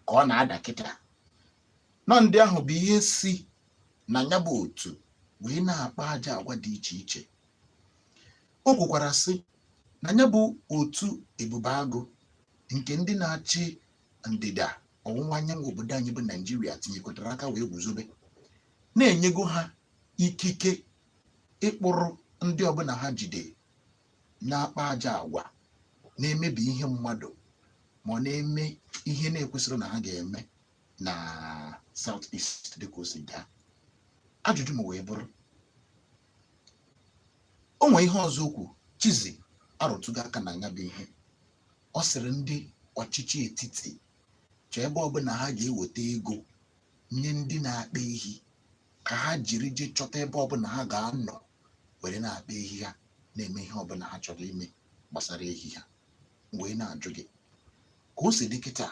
ka ọ na-ada kịta nọ. Ndị ahụ bụ ihe si na ya bụ otu wee na-akpa aja agwa dị iche iche. O kwukwara sị na ya bụ otu Ebube Agụ nke ndị na-achị ndịda ọwụwa anyanwụ obodo anyị bụ Naijiria tinyekọtara aka wee guzobe, na-enyego ha ikike ịkpụrụ ndị ọbụla ha jide na-akpa aja agwa, na-emebi ihe mmadụ, ma ọ na-eme ihe na-ekwesịrị na ha ga-eme na South East dịka o si gaa. Ajụjụ m wee bụrụ, o nwee ihe ọzọ okwu Chizi arụtụgo aka na ya bụ ihe ọ sịrị ndị ọchịchị etiti chọọ ebe ọbụla ha ga-eweta ego nye ndị na-akpa ehi ka ha jiri jee chọta ebe ọbụla ha ga-anọ were na-akpa ehi ha, na-eme ihe ọbụla ha chọrọ ime gbasara ehi ha. Wee na-ajụ gị, ka o si dị kịta,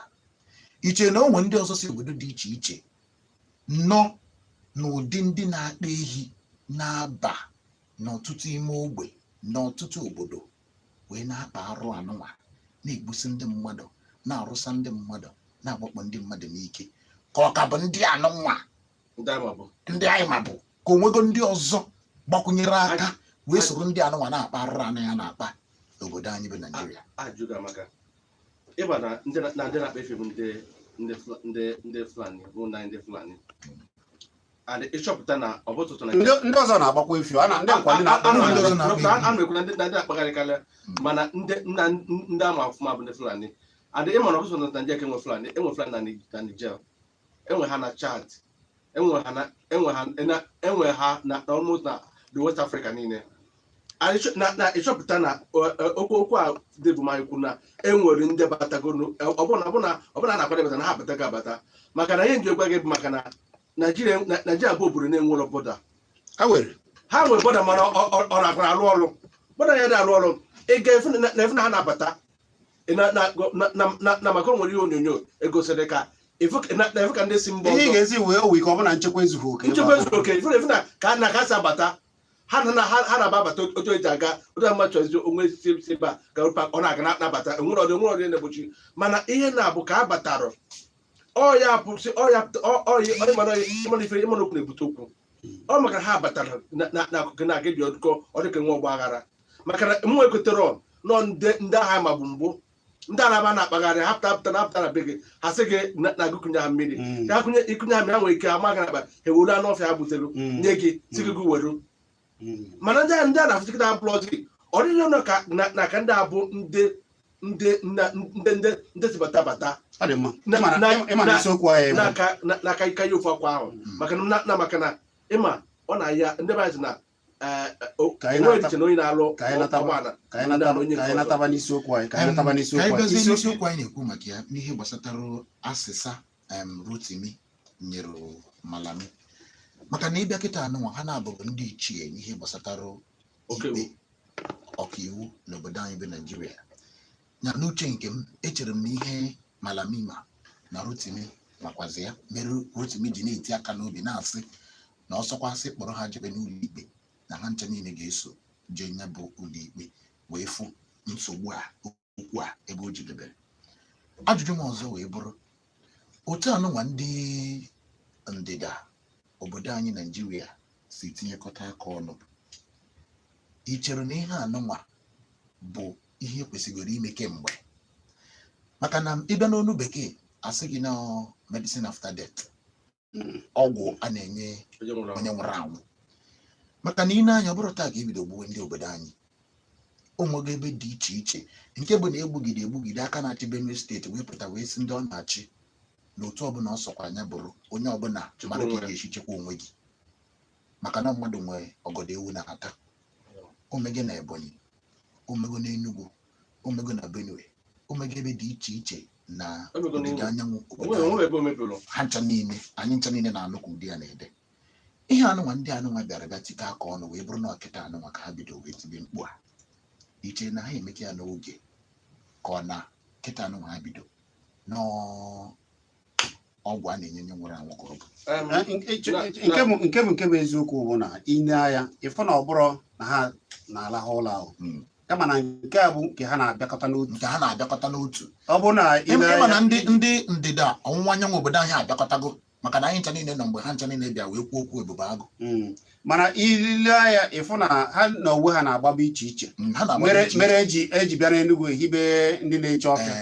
iche na o nwee ndị ọzọ si obodo dị iche iche nọ n'ụdị ndị na-akpa ehi na-aba n'ọtụtụ ime ogbe n'ọtụtụ obodo wee na-akpa arụ anụnwa, na-egbusi ndị mmadụ, na-arụsa ndị mmadụ, na-agbakpọ ndị mmadụ n'ike? Ka ọ ka bụ ndị anụnwa Ndị ama bụ ndị anyị ma bụ ka onwego ndị ọzọ gbakwunyere aka wee soro ndị anụnwa na-akpa arụrụ anụ ya na-akpa n'obodo anyị bụ Naijiria? Ajụ gị amaka. Ịma na ndị na-akpa efi bụ ndị Fulani, bụ na ndị Fulani, and ịchọpụta na ọ bụ tụtụ na Ndị ọzọ na-agbakwa efi, a na ndị nkwa ndị na-akpa Ndị efi. ọzọ na-akpa efi. A na-ekwu na ndị na-akpagharịkarị, mana ndị ama ọfụma bụ ndị Fulani. And ịma na ọ bụ sọ na Naịjirịa ka enwe Fulani. Enwe Fulani na Niger, enwe ha na Chad, enwe ha na almost na the West Africa niile. And na ịchọpụta na okwu a Dave Umahi kwuru na enwere ndị batagoro, ọbụna na-akwado na ha abatago abata, maka na ihe nji gwa gị bụ maka na Naijiria bụ obodo na-enwero border. Ha nwere. Ha nwere border, mana ọ na-akwara alụ ọrụ, border ya dị alụ ọrụ. Ị ga-efu na efu na ha na-abata na maka o nwere ihe onyonyo egosiri ka na efu ka ndị si mba Ihe ị ọzọ ga-esi wee owe ka ọ bụ na nchekwa ezughị oke ebe Nchekwa ahụ. zuru oke. Efu na ka si abata, ha na-aba abata otu eji aga otu a mmadụ chọzi onwe si ebe a ga ọ na-aga nabata, enwere ọdị na-egbochi. Mana ihe na-abụ ka a batara, ọ ya bụ si ọ ya ọ ya ịmana ife ịmana okwu na-ebute okwu ọ, maka na ha batara na akụkụ na-aga dị ọdụkọ, ọ dịka nwe ọgba aghara, maka na mụ ekwetere nọ ndị agha ma bụ mbụ ndị araba na-akpagharị ha pụta na-apụta na be gị, ha sị gị na gị kụnye ha mmiri. Ka ha kụnye, ịkụnye ha mmiri, ha nwere ike ama gị n'akpa, ha ewere anụ ọfịa ha butere nye gị, sị gị gị were. Mana ndị a na-afụchikọta abụrọzi ọ dịghị nọ ka na ka ndị a bụ ndị ndị na- ndị ndị ndị si bata bata. Ọ dị mma. Ịma na isiokwu anyị bụ N'aka ika ya ofu akwa ahụ, maka na ịma ọ na-ya ndị be anyị sị na Ka anyị onwe echiche na onye na-alụ ka anyị nataba ụgbọala ka anyị nataba onye ka anyị nke ọzọ. nataba n'isiokwu anyị, ka anyị nataba Ka n'isiokwu anyị anyị. bịazie n'isiokwu anyị na-ekwu maka ya n'ihe gbasatara asịsa Rotimi nyere Malami, maka na ịbịa kịta anụnwa, ha na-abụrụ ndị ichie n'ihe gbasatara Ọkaiwu. ikpe ọkaiwu n'obodo anyị bụ Naijiria. Na n'uche nke m, echere m na ihe Malami ma na Rotimi makwazi ya mere Rotimi ji na-eti aka n'obi na-asị na ọsọkwasị kpọrọ ha jebe n'ụlọ ikpe, na ha ncha niile ga-eso jee ya bụ ụlọ ikpe wee fụ nsogbu a, okwu a ebe o jidebere. Ajụjụ m ọzọ wee bụrụ, otu anụnwa ndị ndịda obodo anyị Naijiria si tinyekọta aka ọnụ, ị chere na ihe anụnwa bụ ihe kwesịgoro ime kemgbe? Maka na ịbịa n'onu bekee, asị gị na ọ medicine after death, ọgwụ a na-enye onye nwụrụ anwụ. Onye nwụrụ anwụ. Maka na ị na-anya, ọ bụrụ taa ka ebido gbuwe ndị obodo anyị, o nwego ebe dị iche iche nke bụ na egbugide egbugide aka na-achị Benue Steeti wee pụta wee sị ndị ọ na-achị na otu ọbụla ọ sọkwa anya bụrụ, onye ọbụla Chekwa mara ka ị onwe ya. ga-esi chekwa onwe gị, maka na mmadụ nwee ọgọdọ ewu na-ata. Omego na Ebonyi, omego na Enugu, omego na Benue, omego ebe dị iche iche na Omego ọdịda n'Imo. anyanwụ obodo Onwe anyị. onwe ebe o mebiri. Ha ncha niile, anyị ncha niile na-anụ ka ụdị ya na-ede ihe anụnwa. Ndị anụnwa bịara bịa tikọ aka ọnụ wee bụrụ na ọkịta anụnwa ka ha bido wee tibe mkpu a, iche na ha emeke ya n'oge, ka ọ na kịta anụnwa ha bido n'ọgwụ a na-enye onye nwụrụ anwụ ka ọ bụ? Nke bụ eziokwu bụ na ị anya ịfụ na ọ bụrụ na ha na-alahụ ụlọ ahụ, kama na nke a bụ nke ha na-abịakọta n'otu. Nke ha na-abịakọta n'otu. Ọ bụ na ị Ịma na anya ndị ndịda ọwụwa anyanwụ obodo anyị abịakọtago, maka na anyị ncha niile nọ mgbe ha ncha niile bịa wee kwuo okwu Ebube Agụ. Mana ile anya, ịfụ na ha na onwe ha na-agbaba iche iche. Ha na-agbado Mere iche iche. mere eji bịa n'Enugu ehibe ndị na-eche ọfịa,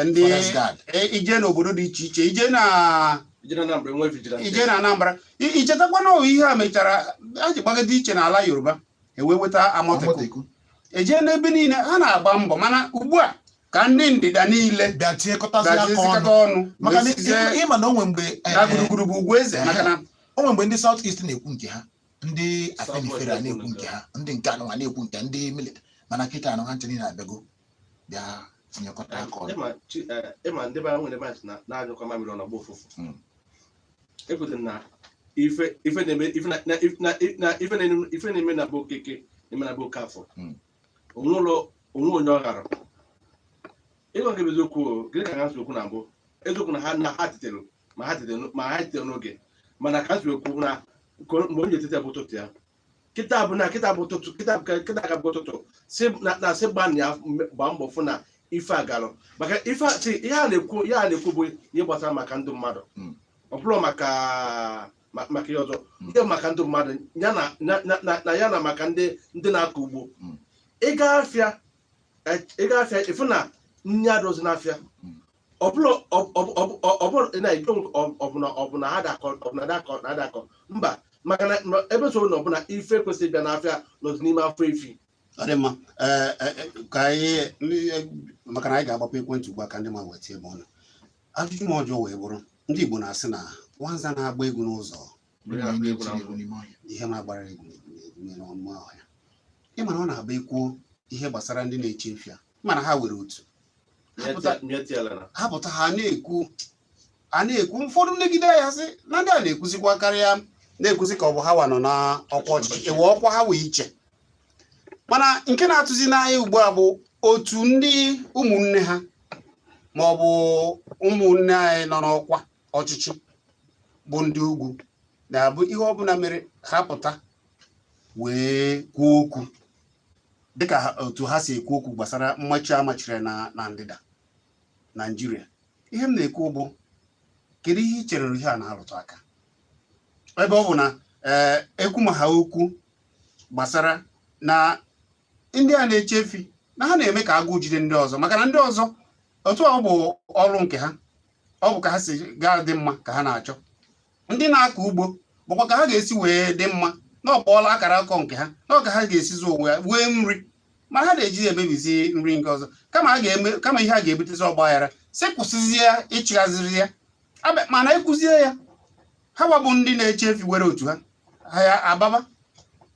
ndị forest guard. Ije n'obodo dị iche iche, ije na Ije na Anambra enwe vigilante. Ije na Anambra, ichetakwa na ihe a mechara a ji gbagide iche n'ala Yoruba, ewee weta Amotekun. Amotekun. Eje n'ebe niile ha na-agba mbọ, mana ugbu a ka ndị ndịda niile bịa tinyekọtazi aka gaziezikọta ọnụ, ọnụ maka na wee sizie ịma na o nwe mgbe na gburugburu bụ ugwu eze, maka na o nwe mgbe ndị South East na-ekwu nke ha, ndị Afenifere a South na-ekwu nke ha, ndị nke anụnwa na-ekwu nke ndị military, mana kịta anụ ha ncha niile abịago bịa tinyekọta aka ọnụ. Ịma ndị be anyị nwere ebe na-anyụkọ mamịrị ọ na-agba ụfụfụ. Ekwetara na ife ife na-eme ife na na na na ife na-eme ife na-eme na be Okeke na-eme na be Okafọ. Onwe ụlọ onwe onye ọ ghara ịgwa gị bụ eziokwu o, gịnị ka ha si okwu na mbụ? Eziokwu na ha tetere n'oge, mana ka ha si okwu na mgbe onye etete bụ ụtụtụ ya, kịta bụ na kịta bụ ụtụtụ, kịta kịta ka bụ ụtụtụ, si na sị gbaa na ya gbaa mbọ fụ na ife a galụ, maka ife a si ihe a na-ekwu bụ ihe gbasara maka ndụ mmadụ. Ọ bụrụ maka maka ihe ọzọ, nke maka ndụ mmadụ ya na na ya na maka ndị na-akọ ugbo. Ịga afịa, ịga afịa, ịfụ na nri adịghịzi n'afịa. Ọ bụrụ ọ bụrụ na ọ bụ na ha dakọ, ọ bụ na dakọ na adakọ mba, maka na ebe so na ọbụla ife kwesịrị ịbịa n'afịa nọzi n'ime afọ efi. Ọ dị mma. Ka anyị, maka na anyị ga-agbapụ ekwentị ugbu a ka ndị ma weta ebe ọnụ ajụjụ m ọjọọ wee bụrụ, ndị Igbo na-asị na nwanza na-agba egwu n'ụzọ ihe na-agbara egwu n'ọnụ ọhịa. Ị mana ọ na-agba ekwuo ihe gbasara ndị na-eche efi a, mana ha were otu ha pụta, ha na-ekwu, a na-ekwu ụfọdụ negide ya sị na ndị a na-ekwuzikwa karịa na-ekwuzi ka ọ bụ ha wa nọ n'ọkwa ọchịchị, ewe ọkwa ha wee iche. Mana nke na-atụzi n'anya ugbu a bụ otu ndị ụmụnne ha ma ọ bụ ụmụnne anyị nọ n'ọkwa ọchịchị bụ ndị ugwu na-abụ ihe ọbụla mere ha pụta wee kwuo okwu, dịka otu ha si ekwu okwu gbasara mmachi a machiri na ndịda Naijiria. Ihe m na-ekwu bụ, kedu ihe ị chere ihe a na-arụtụ aka, ebe ọ bụ na ee ekwu ma ha okwu gbasara na ndị a na-eche efi na ha na-eme ka agụụ jide ndị ọzọ, maka na ndị ọzọ otu ọ bụ ọrụ nke ha, ọ bụ ka ha si gaa dị mma ka ha na-achọ, ndị na-akọ ugbo bụkwa ka ha ga-esi wee dị mma na ọkpọọla akara akọ nke ha na ọ ka ha ga-esi zụ onwe ya wee nri, ma ha na-eji emebizi nri nke ọzọ, kama a ga-eme, kama ihe a ga-ebutezi ọgba aghara, si kwụsịzie ya, ịchịghaziri ya. Mana ekwuzie ya, ha gbabụ ndị na-eche efi were otu ha ha ya ababa,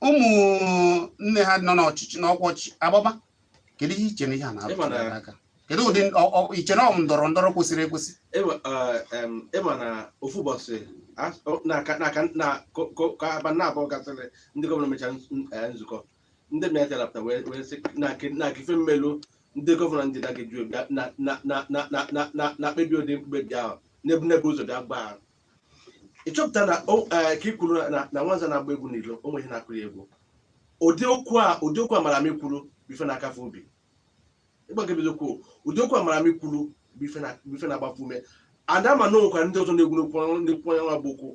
ụmụ nne ha nọ n'ọchịchị, n'ọkwa ọchịchị agbaba. Kedu ihe iche na ihe a na-arụtụ aka? Kedu ụdị iche na ọ ndọrọ ndọrọ kwesịrị ekwesị? Ịma na ofu ụbọchị ka abalị na-abụọ gasịrị, ndị gọvanọ mechara nzukọ, ndị Miyetti pụta wee sị na ife mmelu ndị gọvanọ ndị ga-eju bịa na kpebi ụdị mkpebi ahụ n'ebu ụzọ bịa gbaa ha. Ịchọpụta na ka ị kwuru na nwanza na-agba egwu n'ilo, o nweghị na-akụrụ egwu. Ụdị okwu a mara m kwuru bụ ife na-akafe obi ịgba nke bụ ụdị okwu a mara m kwuru bụ ife na-agbafe ume. Ada ma na onwekwara ndị ọzọ na-egwu n'ekwu onye nwa bụ okwu,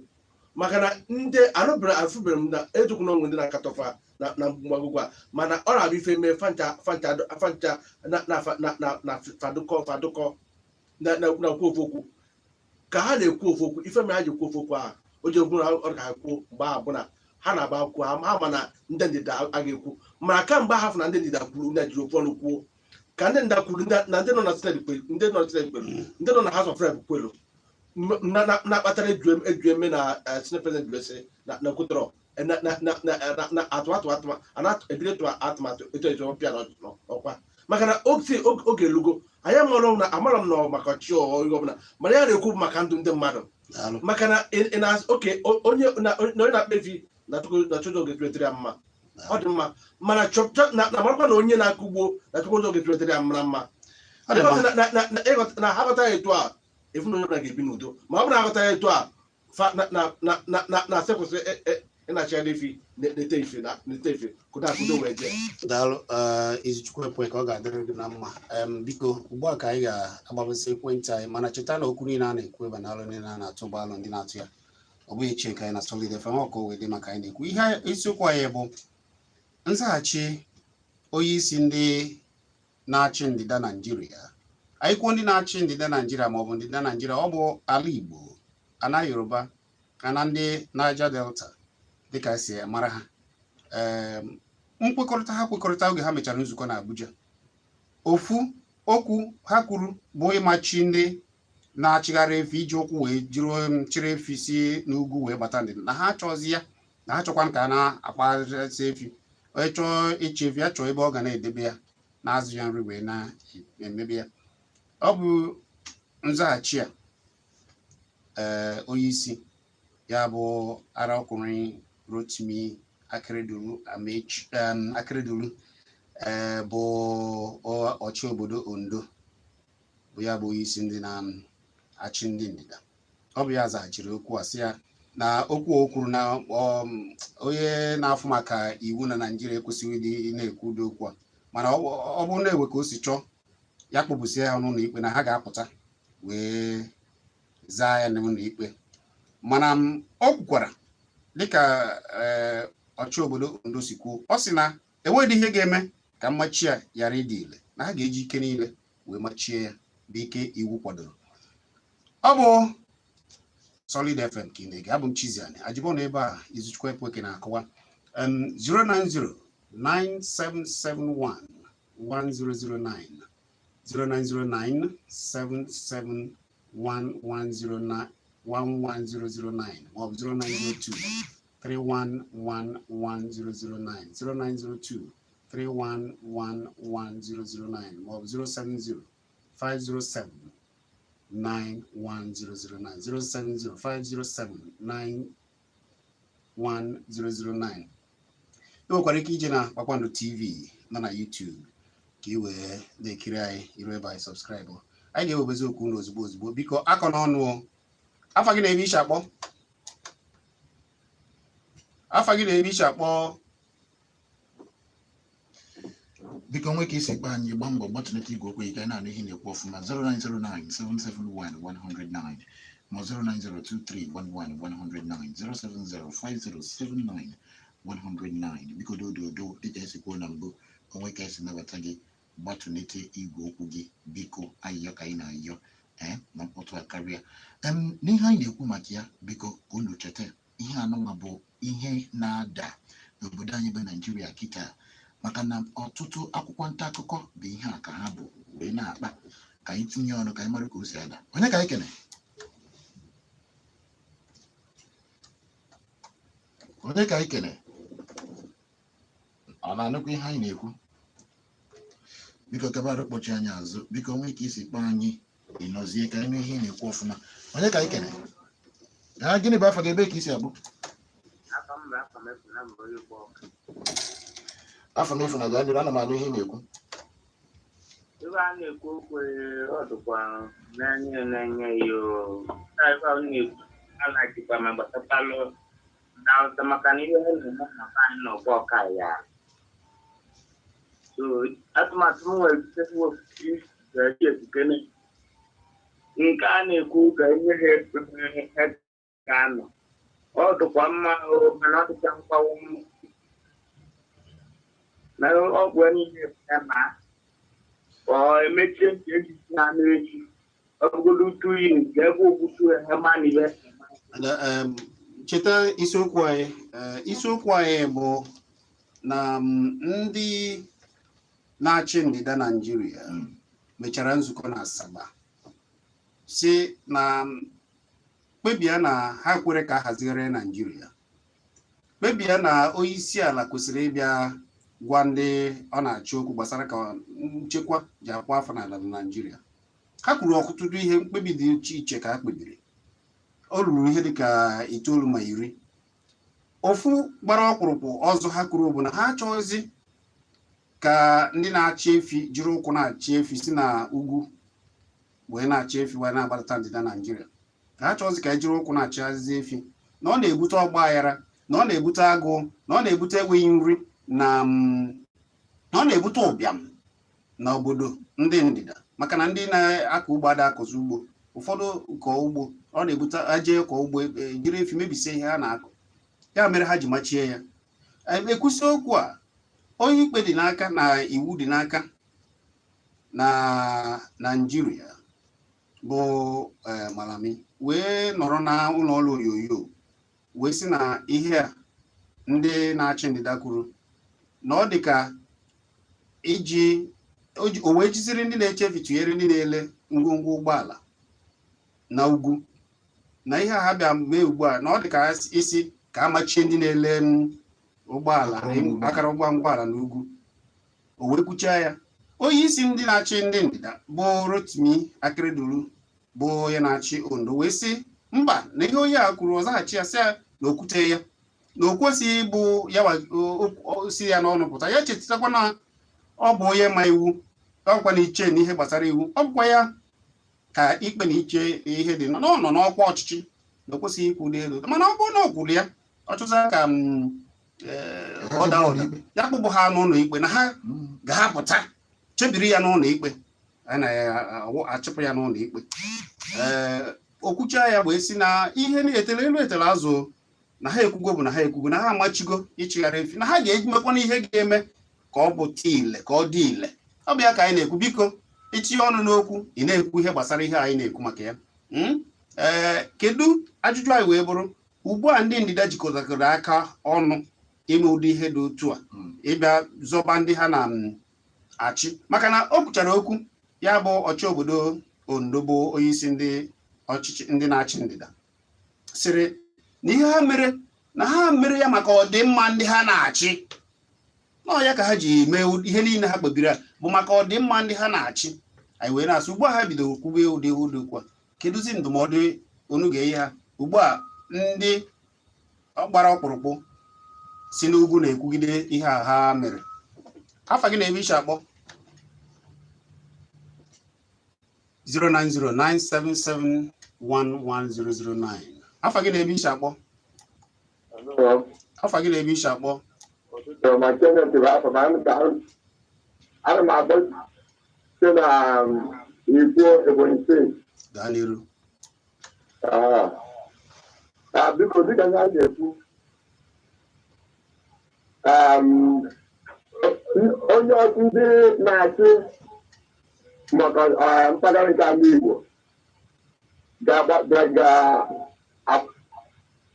maka na ndị anụbere afụbere m na ejokwu na onwe ndị na-akatọfa na mgbagwụgwụ a, mana ọ na-abụ ife mee fancha fancha fancha na na na na fadụkọ fadụkọ na na-ekwu ofu okwu ka ha na-ekwu ofu okwu. Ife mere ha ji ekwu ofu okwu ahụ o ji ekwu na ọ ka ha kwuo mgbe ahụ bụ na ha na-agba akwụkwọ ha ma na ndị ndịda a ga-ekwu, mana kamgbe ha fụ na ndị ndịda kwuru, ndị jiri ofu ọnụ kwuo ka ndị ndịda kwuru, na ndị nọ na senate kwelu, ndị nọ na senate kwelu, ndị nọ na House of Rep kwelu, na-akpatara eju eme na senate president wee na kwutọrọ na atụmatụ atụmatụ a na-ebido tụọ atụmatụ etu etu ọpịa n'ọkwa, maka na oge elugo. Anyị amara na amara m na maka ọchị ihe ọbụla, mana ya na-ekwu bụ maka ndụ ndị mmadụ, maka na na oke onye na onye na-akpa efi na chọjọ ga-etuetere ya mma, ọ dị mma, mana chọpụta na marakwa na onye na-akọ ugbo na chọkwa ụzọ ga-etuetere ya mma mma na ha ghọta ya etu a, efu na onye ọbụla ga-ebi n'udo. Ma ọ bụrụ na aghọta ya etu a, fa na na na na na na asị kwụsị ịnachi efi na-ete ife na-ete ife kudo akudo wee jee. Daalụ, Izuchukwu ekwe ka ọ ga-adịrị gị na mma. Biko, ugbu a ka anyị ga-agbabasị ekwentị anyị, mana cheta na okwu niile a na-ekwu ebe na alụ niile a na-atụ ụgbọalụ ndị na-atụ ya, ọ bụghị eche nke anyị na Solid FM ọka o wee dị maka anyị na-ekwu ihe. Isiokwu anyị bụ nzaghachi onye isi ndị na-achị ndịda Naijiria. Anyị kwuo ndị na-achị ndịda Naijiria maọbụ ndịda Naijiria, ọ bụ ala Igbo, ana Yoruba, ana ndị Niger Delta dịka esi mara ha. Ee, nkwekọrịta ha kwekọrịta oge ha mechara nzukọ na Abuja, ofu okwu ha kwuru bụ ịmachi ndị na-achịgharị efi iji ụkwụ wee jiri chịrị efi si n'ugwu wee bata ndịda, na ha achọzi ya, na ha chọkwa ka a na-akpaghasị efi. Onye chọọ ịchị efi ya chọọ ebe ọ ga na-edebe ya, na-azụ ya nri wee na-emebe ya. Ọ bụ nzaghachi a ee onye isi ya bụ Arákùnrin Rotimi Akeredolu Amechi Akeredolu, ee bụ ọchị obodo Ondo, bụ ya bụ onye isi ndị na-achị ndị ndịda, ọ bụ ya zaghachiri okwu a, sị ya na okwu o kwuru na onye na-afụ maka iwu na Naịjirịa ekwesịghị ịdị na-ekwu ụdị okwu a, mana ọ bụrụ na ewe ka o si chọọ ya kpọpụsịa ya n'ụlọ ikpe, na ha ga-apụta wee zaa ya n'ụlọ ikpe. Mana o kwukwara dịka ọchị obodo Ondo si kwuo, ọ sị na enweghị ihe ga-eme ka mmachi a ghara ịdị ile, na ha ga-eji ike niile wee machie ya bụ ike iwu kwadoro. Ọ bụ Solid FM ka ị na-ege. Abụ m Chiziani Ajibọnụ ebe a Izuchukwu Ekweke na-akọwa. 090 9771 1009, 0909 771 109 11009, maọbụ 0902 311 1009, 0902 311 1009, maọbụ 070 507 91009, 070 507 91009. Ị nwekwara ike ije na Kpakpando TV nọ na YouTube ka ị wee na-ekiri anyị iru ebe anyị subscribe. Anyị ga-ewebezi okwu unu ozugbo ozugbo. Biko, akọ n'ọnụ o. Afa gị na ebe ishi akpọ? Afa gị na ebe ishi akpọ? Biko, nwee ka isi kpọọ anyị, gbaa mbọ gbatụnata igwe okwu gị ka anyị na-anụ ihe ị na-ekwu ọfụma. 0909 771 109 ma 0902311 109, 0705079 109. Biko, dododo, dịka esi kwuo na mbụ, onwe ka esi nabata gị, gbatụnete igwe okwu gị, biko. Ayịyọ ka anyị na-ayọ ee na mkpọtụ a karịa. N'ihe anyị na-ekwu maka ya, biko ka unu cheta ihe anụnwa bụ ihe na-ada n'obodo anyị bụ Naijiria kịta, maka na ọtụtụ akwụkwọ nta akụkọ bụ ihe a ka ha bụ wee na-akpa. Ka anyị tinye ọnụ ka anyị mara ka o si ada. Onye ka anyị kene? Onye ka anyị kene? Ọ na-anụkwa ihe anyị na-ekwu? Biko, kabara kpọchi anyị azụ. Biko, nwee ka isi kpọọ anyị, ịnọzie ka anyị nụ ihe ị na-ekwu ọfụma. Onye ka anyị kene? Ha, gịnị bụ afa gị? Ebe ka isi abụ? Afa m bụ Afamefuna, mbụ onye Igbo Ọka. Afamefuna, gaa n'iru, ana m anụ ihe ị na-ekwu. Ebe a na-ekwu okwu, ọ dịkwa n'anya n'anya ya o. Na ebe a na-ekwu a na-achịkwa ma gbasatalụ na Hausa, maka na ihe ha na-eme na be anyị n'ọgbọ ọka ya. So atụmatụ m nwere ike ga-eji ekukene nke a na-ekwu ka enye ha ebe ha ga-anọ. Ọ dịkwa mma o, mana ọ dịka nkwawo na ọgwụ niile ya ma ọ emechie ntị ejisi ha n'echi, ọ bụgodu 2 years ka ebe okwutu ha ma na ihe. Na, cheta isiokwu anyị. Isiokwu anyị bụ na ndị na-achị ndịda Naijiria mechara nzukọ na Asaba, si na kpebie na ha kwere ka a hazigharịa Naijiria, kpebie na onye isi ala kwesịrị ịbịa gwa ndị ọ na-achị okwu gbasara ka nchekwa ji akwa afọ n'ala na Naijiria. Ha kwuru ọtụtụ ihe, mkpebi dị iche iche ka ha kpebiri. O ruru ihe dịka 9 ma 10. Ofu gbara ọkpụrụkpụ ọzọ ha kwuru bụ na ha achọghịzi ka ndị na-achị efi jiri ụkwụ na-achị efi si na ugwu wee na-achị efi wee na-agbadata ndịda Naijiria, ka ha chọghịzi ka e jiri ụkwụ na-achịghazi efi, na ọ na-ebute ọgba aghara, na ọ na-ebute agụụ, na ọ na-ebute enweghị nri, na ọ na-ebute ụbịam na obodo ndị ndịda, maka na ndị na-akọ ugbo ada akọzi ugbo. Ụfọdụ kọọ ugbo, ọ na-ebute aje kọọ ugbo, jiri efi mebisie ihe ha na-akọ. Ya mere ha ji machie ya. Ekwusi okwu a, onye ikpe dị n'aka na iwu dị n'aka na Naijiria bụ Malami wee nọrọ na ụlọ ọrụ onyonyo wee sị na ihe a ndị na-achị ndịda kwuru na ọ dị ka iji o wee jiziri ndị na-eche efi tụnyere ndị na-ele ngwongwo ụgbọala na ugwu, na ihe a ha bịa mee ugbu a na ọ dị ka isi ka a machie ndị na-ele ụgbọala, akụrụngwa ụgbọala na ugwu. O wee kwuchaa ya, onye isi ndị na-achị ndị ndịda bụ Rotimi Akeredolu, bụ onye na-achị Ondo, wee sị mba, na ihe onye a kwuru, ọ zaghachi ya sị ya na okwute ya na o kwesịghị ịbụ ya si ya n'ọnụ pụta. Ya chetakwa na ọ bụ onye ma iwu, ọkwa na iche n'ihe gbasara iwu, ọ bụkwa ya ka ikpe na iche ihe dị na ọ nọ n'ọkwa ọchịchị, na o kwesịghị ikwu n'elu. Mana ọ bụrụ na ọ kwuru ya, ọ chụza ka ọ daa ụda, ya kpụpụ ha n'ụlọ ikpe, na ha ga-apụta chebiri ya n'ụlọ ikpe, a na-achụpụ ya n'ụlọ ikpe. Ee, Okwucha ya wee sị na ihe na-etele elu etele azụ, na ha ekwugo bụ na ha ekwugo na ha amachigo ịchịgharị efi, na ha ga-emekwana ihe ga-eme ka ọ bụ ile ka ọ dị ile. Ọ bụ ya ka anyị na-ekwu. Biko, itinye ọnụ n'okwu, ị na-ekwu ihe gbasara ihe anyị na-ekwu maka ya. Ee, kedu ajụjụ anyị wee bụrụ ugbu a, ndị ndịda jikọtakọrọ aka ọnụ ime ụdị ihe dị otu a, ịbịa zọba ndị ha na-achị, maka na o kwuchara okwu ya bụ ọchị obodo Ondo, bụ onyeisi ndị ọchịchị ndị na-achị ndịda, sịrị na ihe ha mere na ha mere ya maka ọdịmma ndị ha na-achị. Nọọ ya ka ha ji mee ihe niile ha kpebiri a bụ maka ọdịmma ndị ha na-achị. Anyị wee na-asị, ugbu a ha bidoro kwube ụdị ụdị okwu a, kedụzi ndụmọdụ unu ga-enye ha ugbu a ndị gbara ọkpụrụkpụ si n'ugwu na-ekwugide ihe a ha mere? Afa gị na ebe ishi akpọ? 09097711009. Afa gị na ebe ishi akpọ? Afa gị na ebe ishi akpọ? Ma Kenneth bụ afọ ma ana m akpọ site na Ikwo, Ebonyi Steeti. Gaa n'iru. Biko, dịka ihe a na-ekwu, onye ndị na-achị maka mpaghara nke ala Igbo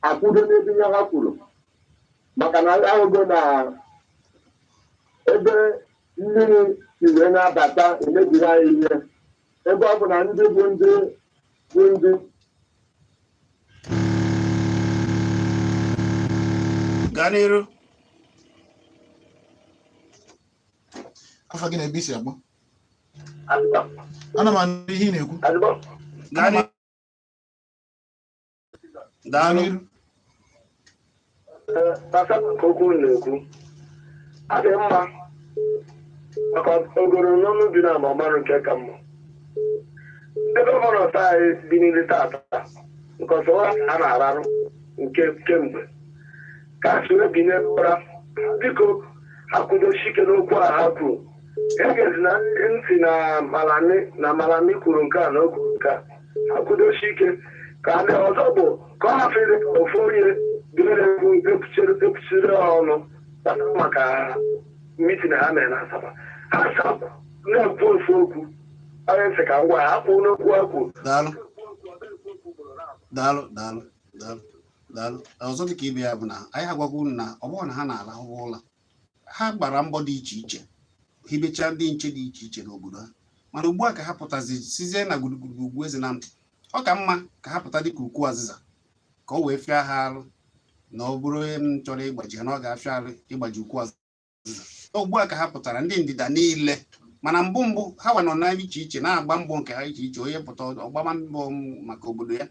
ga-akwudo n'ebe ihe ha kwuru, maka na ahụgo na ebe mmiri si wee na-abata emebiri anyị ihe, ebe ọ bụ na ndị bụ ndị bụ ndị Gaa n'iru. Afa gị na ebe isi akpọ? Ana m anụ ihe ị na-ekwu. Gaa n'iru. Daalụ. N'iru. Gbasara nke okwu na-ekwu, adị mma maka ogoro n'ọnụ bi na ọmarụ nke ka mma. Ndị governor anyị bi niile tata nke ọsọ a na-ararụ nke kemgbe ka a si wee binye ụra, biko ha kwudosi ike n'okwu a ha kwuru. Egezi na ntị na Malami na Malami kwuru nke a na o kwuru nke a. Ha kwudosi ike ka ndị ọzọ bụ ka ọ hafụ ịdị ka ofu onye bidoro ekwu ekwuchiri ha ọnụ gbasara maka meeting ha mere na Asaba. Ha sa na-ekwu ofu okwu, onye ntị ka ngwa ha kwuo n'okwu ha kwuru. Daalụ, daalụ, daalụ, daalụ, daalụ. Ọzọ dịka ibe ya bụ na anyị agwago unu na ọ bụrụ na ha na-arahụ ụra, ha gbara mbọ dị iche iche, hibechaa ndị nche dị iche iche n'obodo ha, mana ugbu a ka ha pụtazi sizie na gburugburu ugwu eze na ọ ka mma ka ha pụta dịka ukwu azịza, ka ọ wee fịa ha arụ, na ọ bụrụ onye m chọrọ ịgbaji ha na ọ ga-afịa arụ ịgbaji ukwu azịza. Ugbu a ka ha pụtara ndị ndịda niile, mana mbụ mbụ ha nwa nọ na iche iche na-agba mbọ nke ha iche iche, onye pụta ọgbama mbọ maka obodo ya.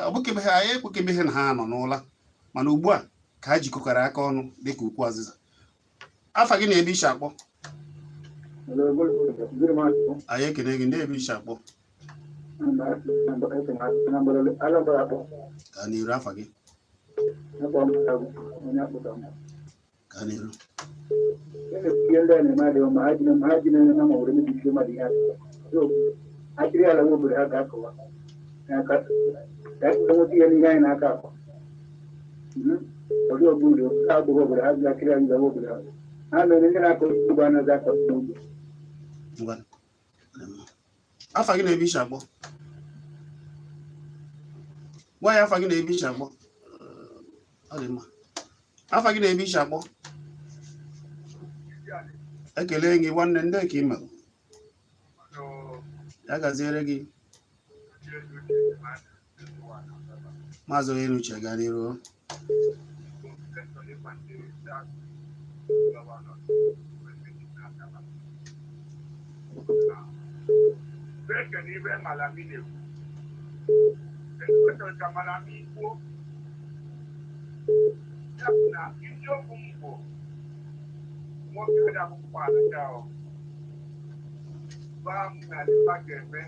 Ọ bụkebe ha anyị ekwekebe na ha nọ n'ụla, mana ugbu a ka ha jikọkara aka ọnụ dịka ukwu azịza. Afa gị na ebe ishi akpọ? Anyị ekene gị. Ndị ebe ishi akpọ? Gaa n'iru, afa gị? Gaa n'iru. Ihe ndị a na-eme adịghị mma. Ha ji ha ji na ma were mebisie mmadụ ihe achịrị ala nwe obodo ha ga-akọwa ka nweta ihe n'ihe anyị na-aka akọ ọdụ obodo ha abụghị obodo ha ji achịrị anyị gawa obodo ha. Ha mere ndị na-akọ ugbo anaghị akọ n'ugbo. Ngwa. Afa gị na ebe ishi akpọ? Gwa ya afa gị na ebe ishi akpọ. Ọ dị mma. Afa gị na ebe ishi akpọ? Ekele gị, nwanne. Ndị ka ime ya gaziere gị. Maazị Onyenuche, gaa n'iru. Ekene ibe Malami na-ekwu. Ekwesịrị ka Malami kwuo. Ya bụ na isiokwu m bụ nwoke dị akwụkwọ alacha ahụ. Ba m na dịba ga-eme.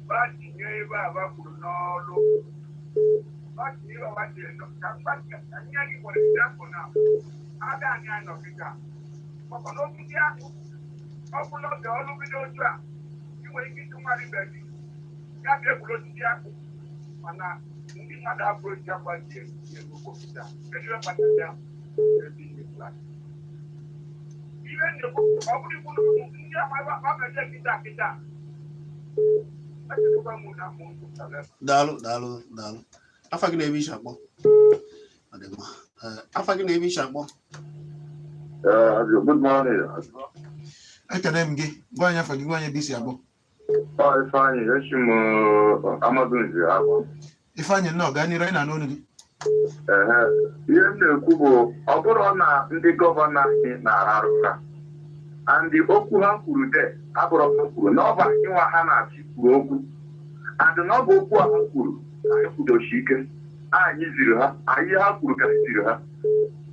Ba tinye ebe a ba kwuru n'ọlụ. Ba tinye ebe a ba tinye ka mgba ka nye gị nwere example na ada anyị anọ kịta. Maka na osisi ahụ ọ bụla oge ọlụ bido otu a, ị nwere ike ịtụ mmadụ ibe gị. Ya ka egburu osisi akpụ, mana ndị mmadụ abụrụ ji akwa ji etinye n'ugbo kịta. Kedu ihe kpatara ya? Ebe ihe klas. Ihe na-ekwu, ọ bụrụ ikwu na ndị ama ebe a ga-eje kịta kịta. Echekwa m na mụ nkwụsara. Daalụ, daalụ, daalụ. Afa gị na ebe ishi akpọ? Ọ dị mma. Ee, afa gị na ebe ishi akpọ? Good morning. Ekene m gị. Gwa anyị afa gị, gwa anyị ebe isi akpọ. Ọ Ifeanyị, esi m Amadunzi akpọ. Ifeanyị, nnọọ, gaa n'iru, anyị na-anụ olu gị. Ehe, ihe m na-ekwu bụ, ọ bụrụ na ndị gọvanọ anyị na-ararụ ụra and okwu ha kwuru de abụrụ ha kwuru na ọ bụ anyị nwa ha na-achị kwuru okwu, and na ọ bụ okwu a ha kwuru anyị kwudosi ike, anyị ziri ha anyị ha kwuru ka anyị ziri ha.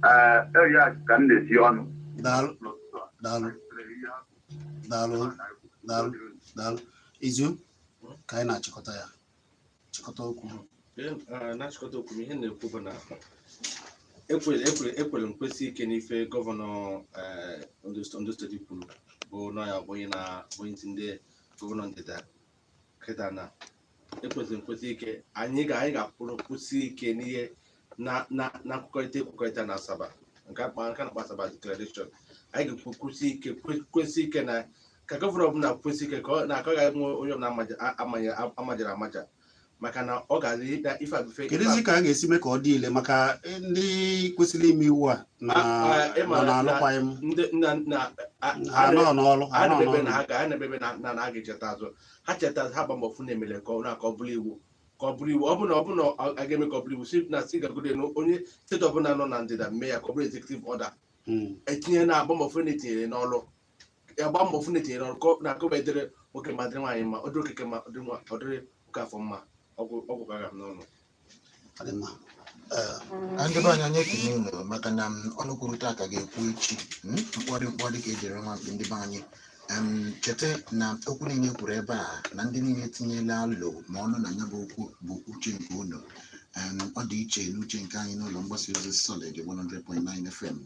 Ee, ya ka m na-esi ọnụ. Daalụ, daalụ, daalụ, daalụ, daalụ. Izu ka anyị na-achịkọta ya, chịkọta okwu. Na-achịkọta okwu m, ihe m na-ekwu bụ na ekwere m kwesị ike n'ife gọvanọ Ondo Steeti kwuru, bụ na ya bụ onye na onye isi ndị gọvanọ ndịda kịta, na ekwesịrị m kwesị ike anyị ga-akwụrụ kwụsị ike n'ihe na nkwekọrịta ekwekọrịta na Asaba, nke a na-akpọ Asaba Declaration. Anyị ga-ekwu kwụsị ike, kwesị ike na ka gọvanọ ọbụla kwesị ike ka ọ na ka ọ ga-enwe onye ọbụla amajara amaja, maka na ọ ga-adị na ife abụfe. Kedụzi ka a ga-esi mee ka ọ dị ile maka ndị kwesịrị ime iwu a na ịma nọ na-alụkwaghị m? Ndị na Ha nọ n'ọrụ, ha ha nọ na-ebe na n'ọrụ. ha ga ha na-ebe na ha ga-echeta azụ, ha cheta azụ, ha gba mbọ fụ na emere ka ọ na ka ọ bụrụ iwu, ka ọ bụrụ iwu. Ọ bụ na a ga-eme ka ọ bụrụ iwu, si na si gagode na onye steeti ọbụla nọ na ndịda mee ya ka ọ bụrụ executive order. Etinye na agba mbọ fụ na etinyere n'ọrụ, agba mbọ fụ na etinyere n'ọrụ, ka na ka o dịrị nwoke ma dịrị nwaanyị mma, ọ dịrị okeke mma, ọ dịrị ọ dịrị oke afọ mma. Ọgwụ ka aga m n'ọnụ. Ọ dị mma. Ee. Na ndị be anyị, anyị ekene unu maka na ọnụ kwuru taa ka ga-ekwu echi. Mkpọrị mkpọrị ka ejiri nwa mkpi. Ndị be anyị, cheta na okwu niile kwuru ebe a na ndị niile tinyela alụ ma ọnụ na ya bụ okwu bụ uche nke unu. Ọ dị iche n'uche nke anyị n'ụlọ mgbasa ozi Solid 100.9 FM,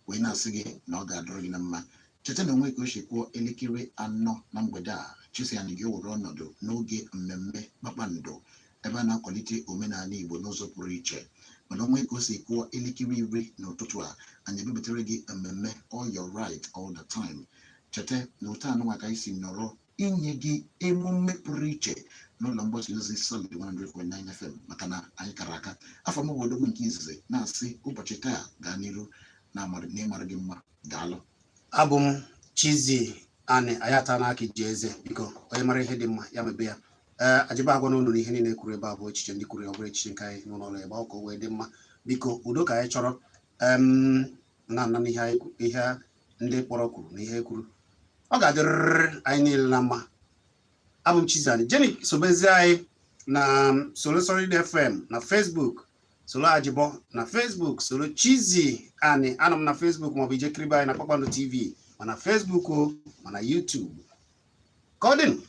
wee na-asị gị na ọ ga-adịrị gị na mma. Cheta na onwe ka o si kwuo elekere 4 na mgbede a, Chisiani ga-ewere ọnọdụ n'oge mmemme kpakpando, ebe a na-akwalite omenala Igbo n'ụzọ pụrụ iche. Mana onwe ka o si kwuo elekere 10 n'ụtụtụ a, anyị ebubutere gị mmemme All Your Right All the Time. Cheta na otu anụnwa ka anyị si nọrọ inye gị emume pụrụ iche n'ụlọ mgbasa ozi Solid 100.9 FM, maka na anyị kara aka. Afọ m bụ Odogwu nke izizi, na-asị ụbọchị taa gaa n'iru na ịmara gị mma. Daalụ. Abụ m Chizzy Ani. Anyị ata n'aka iji eze. Biko, onye mara ihe dị mma ya mebe ya. Ee, ajiba agwa n'ụlọ na ihe niile kwuru ebe a bụ echiche ndị kwuru ya, ọ bụrụ echiche nke anyị n'ụlọ ọrụ ebe ọ ka o wee dị mma. Biko, udo ka anyị chọrọ. Na na ihe anyị ihe ndị kpọrọ kwuru na ihe kwuru, ọ ga-adịrịrị anyị niile na mma. Abụ m Chizzy Ani. Jeni sobezie anyị na soro Solid FM na Facebook, soro Ajibọ na Facebook, soro Chizzy Ani anọ m na Facebook, maọbụ ije kiribe anyị na Kpakpando TV, ma na Facebook o, ma na YouTube. Ka ọ dịnụ.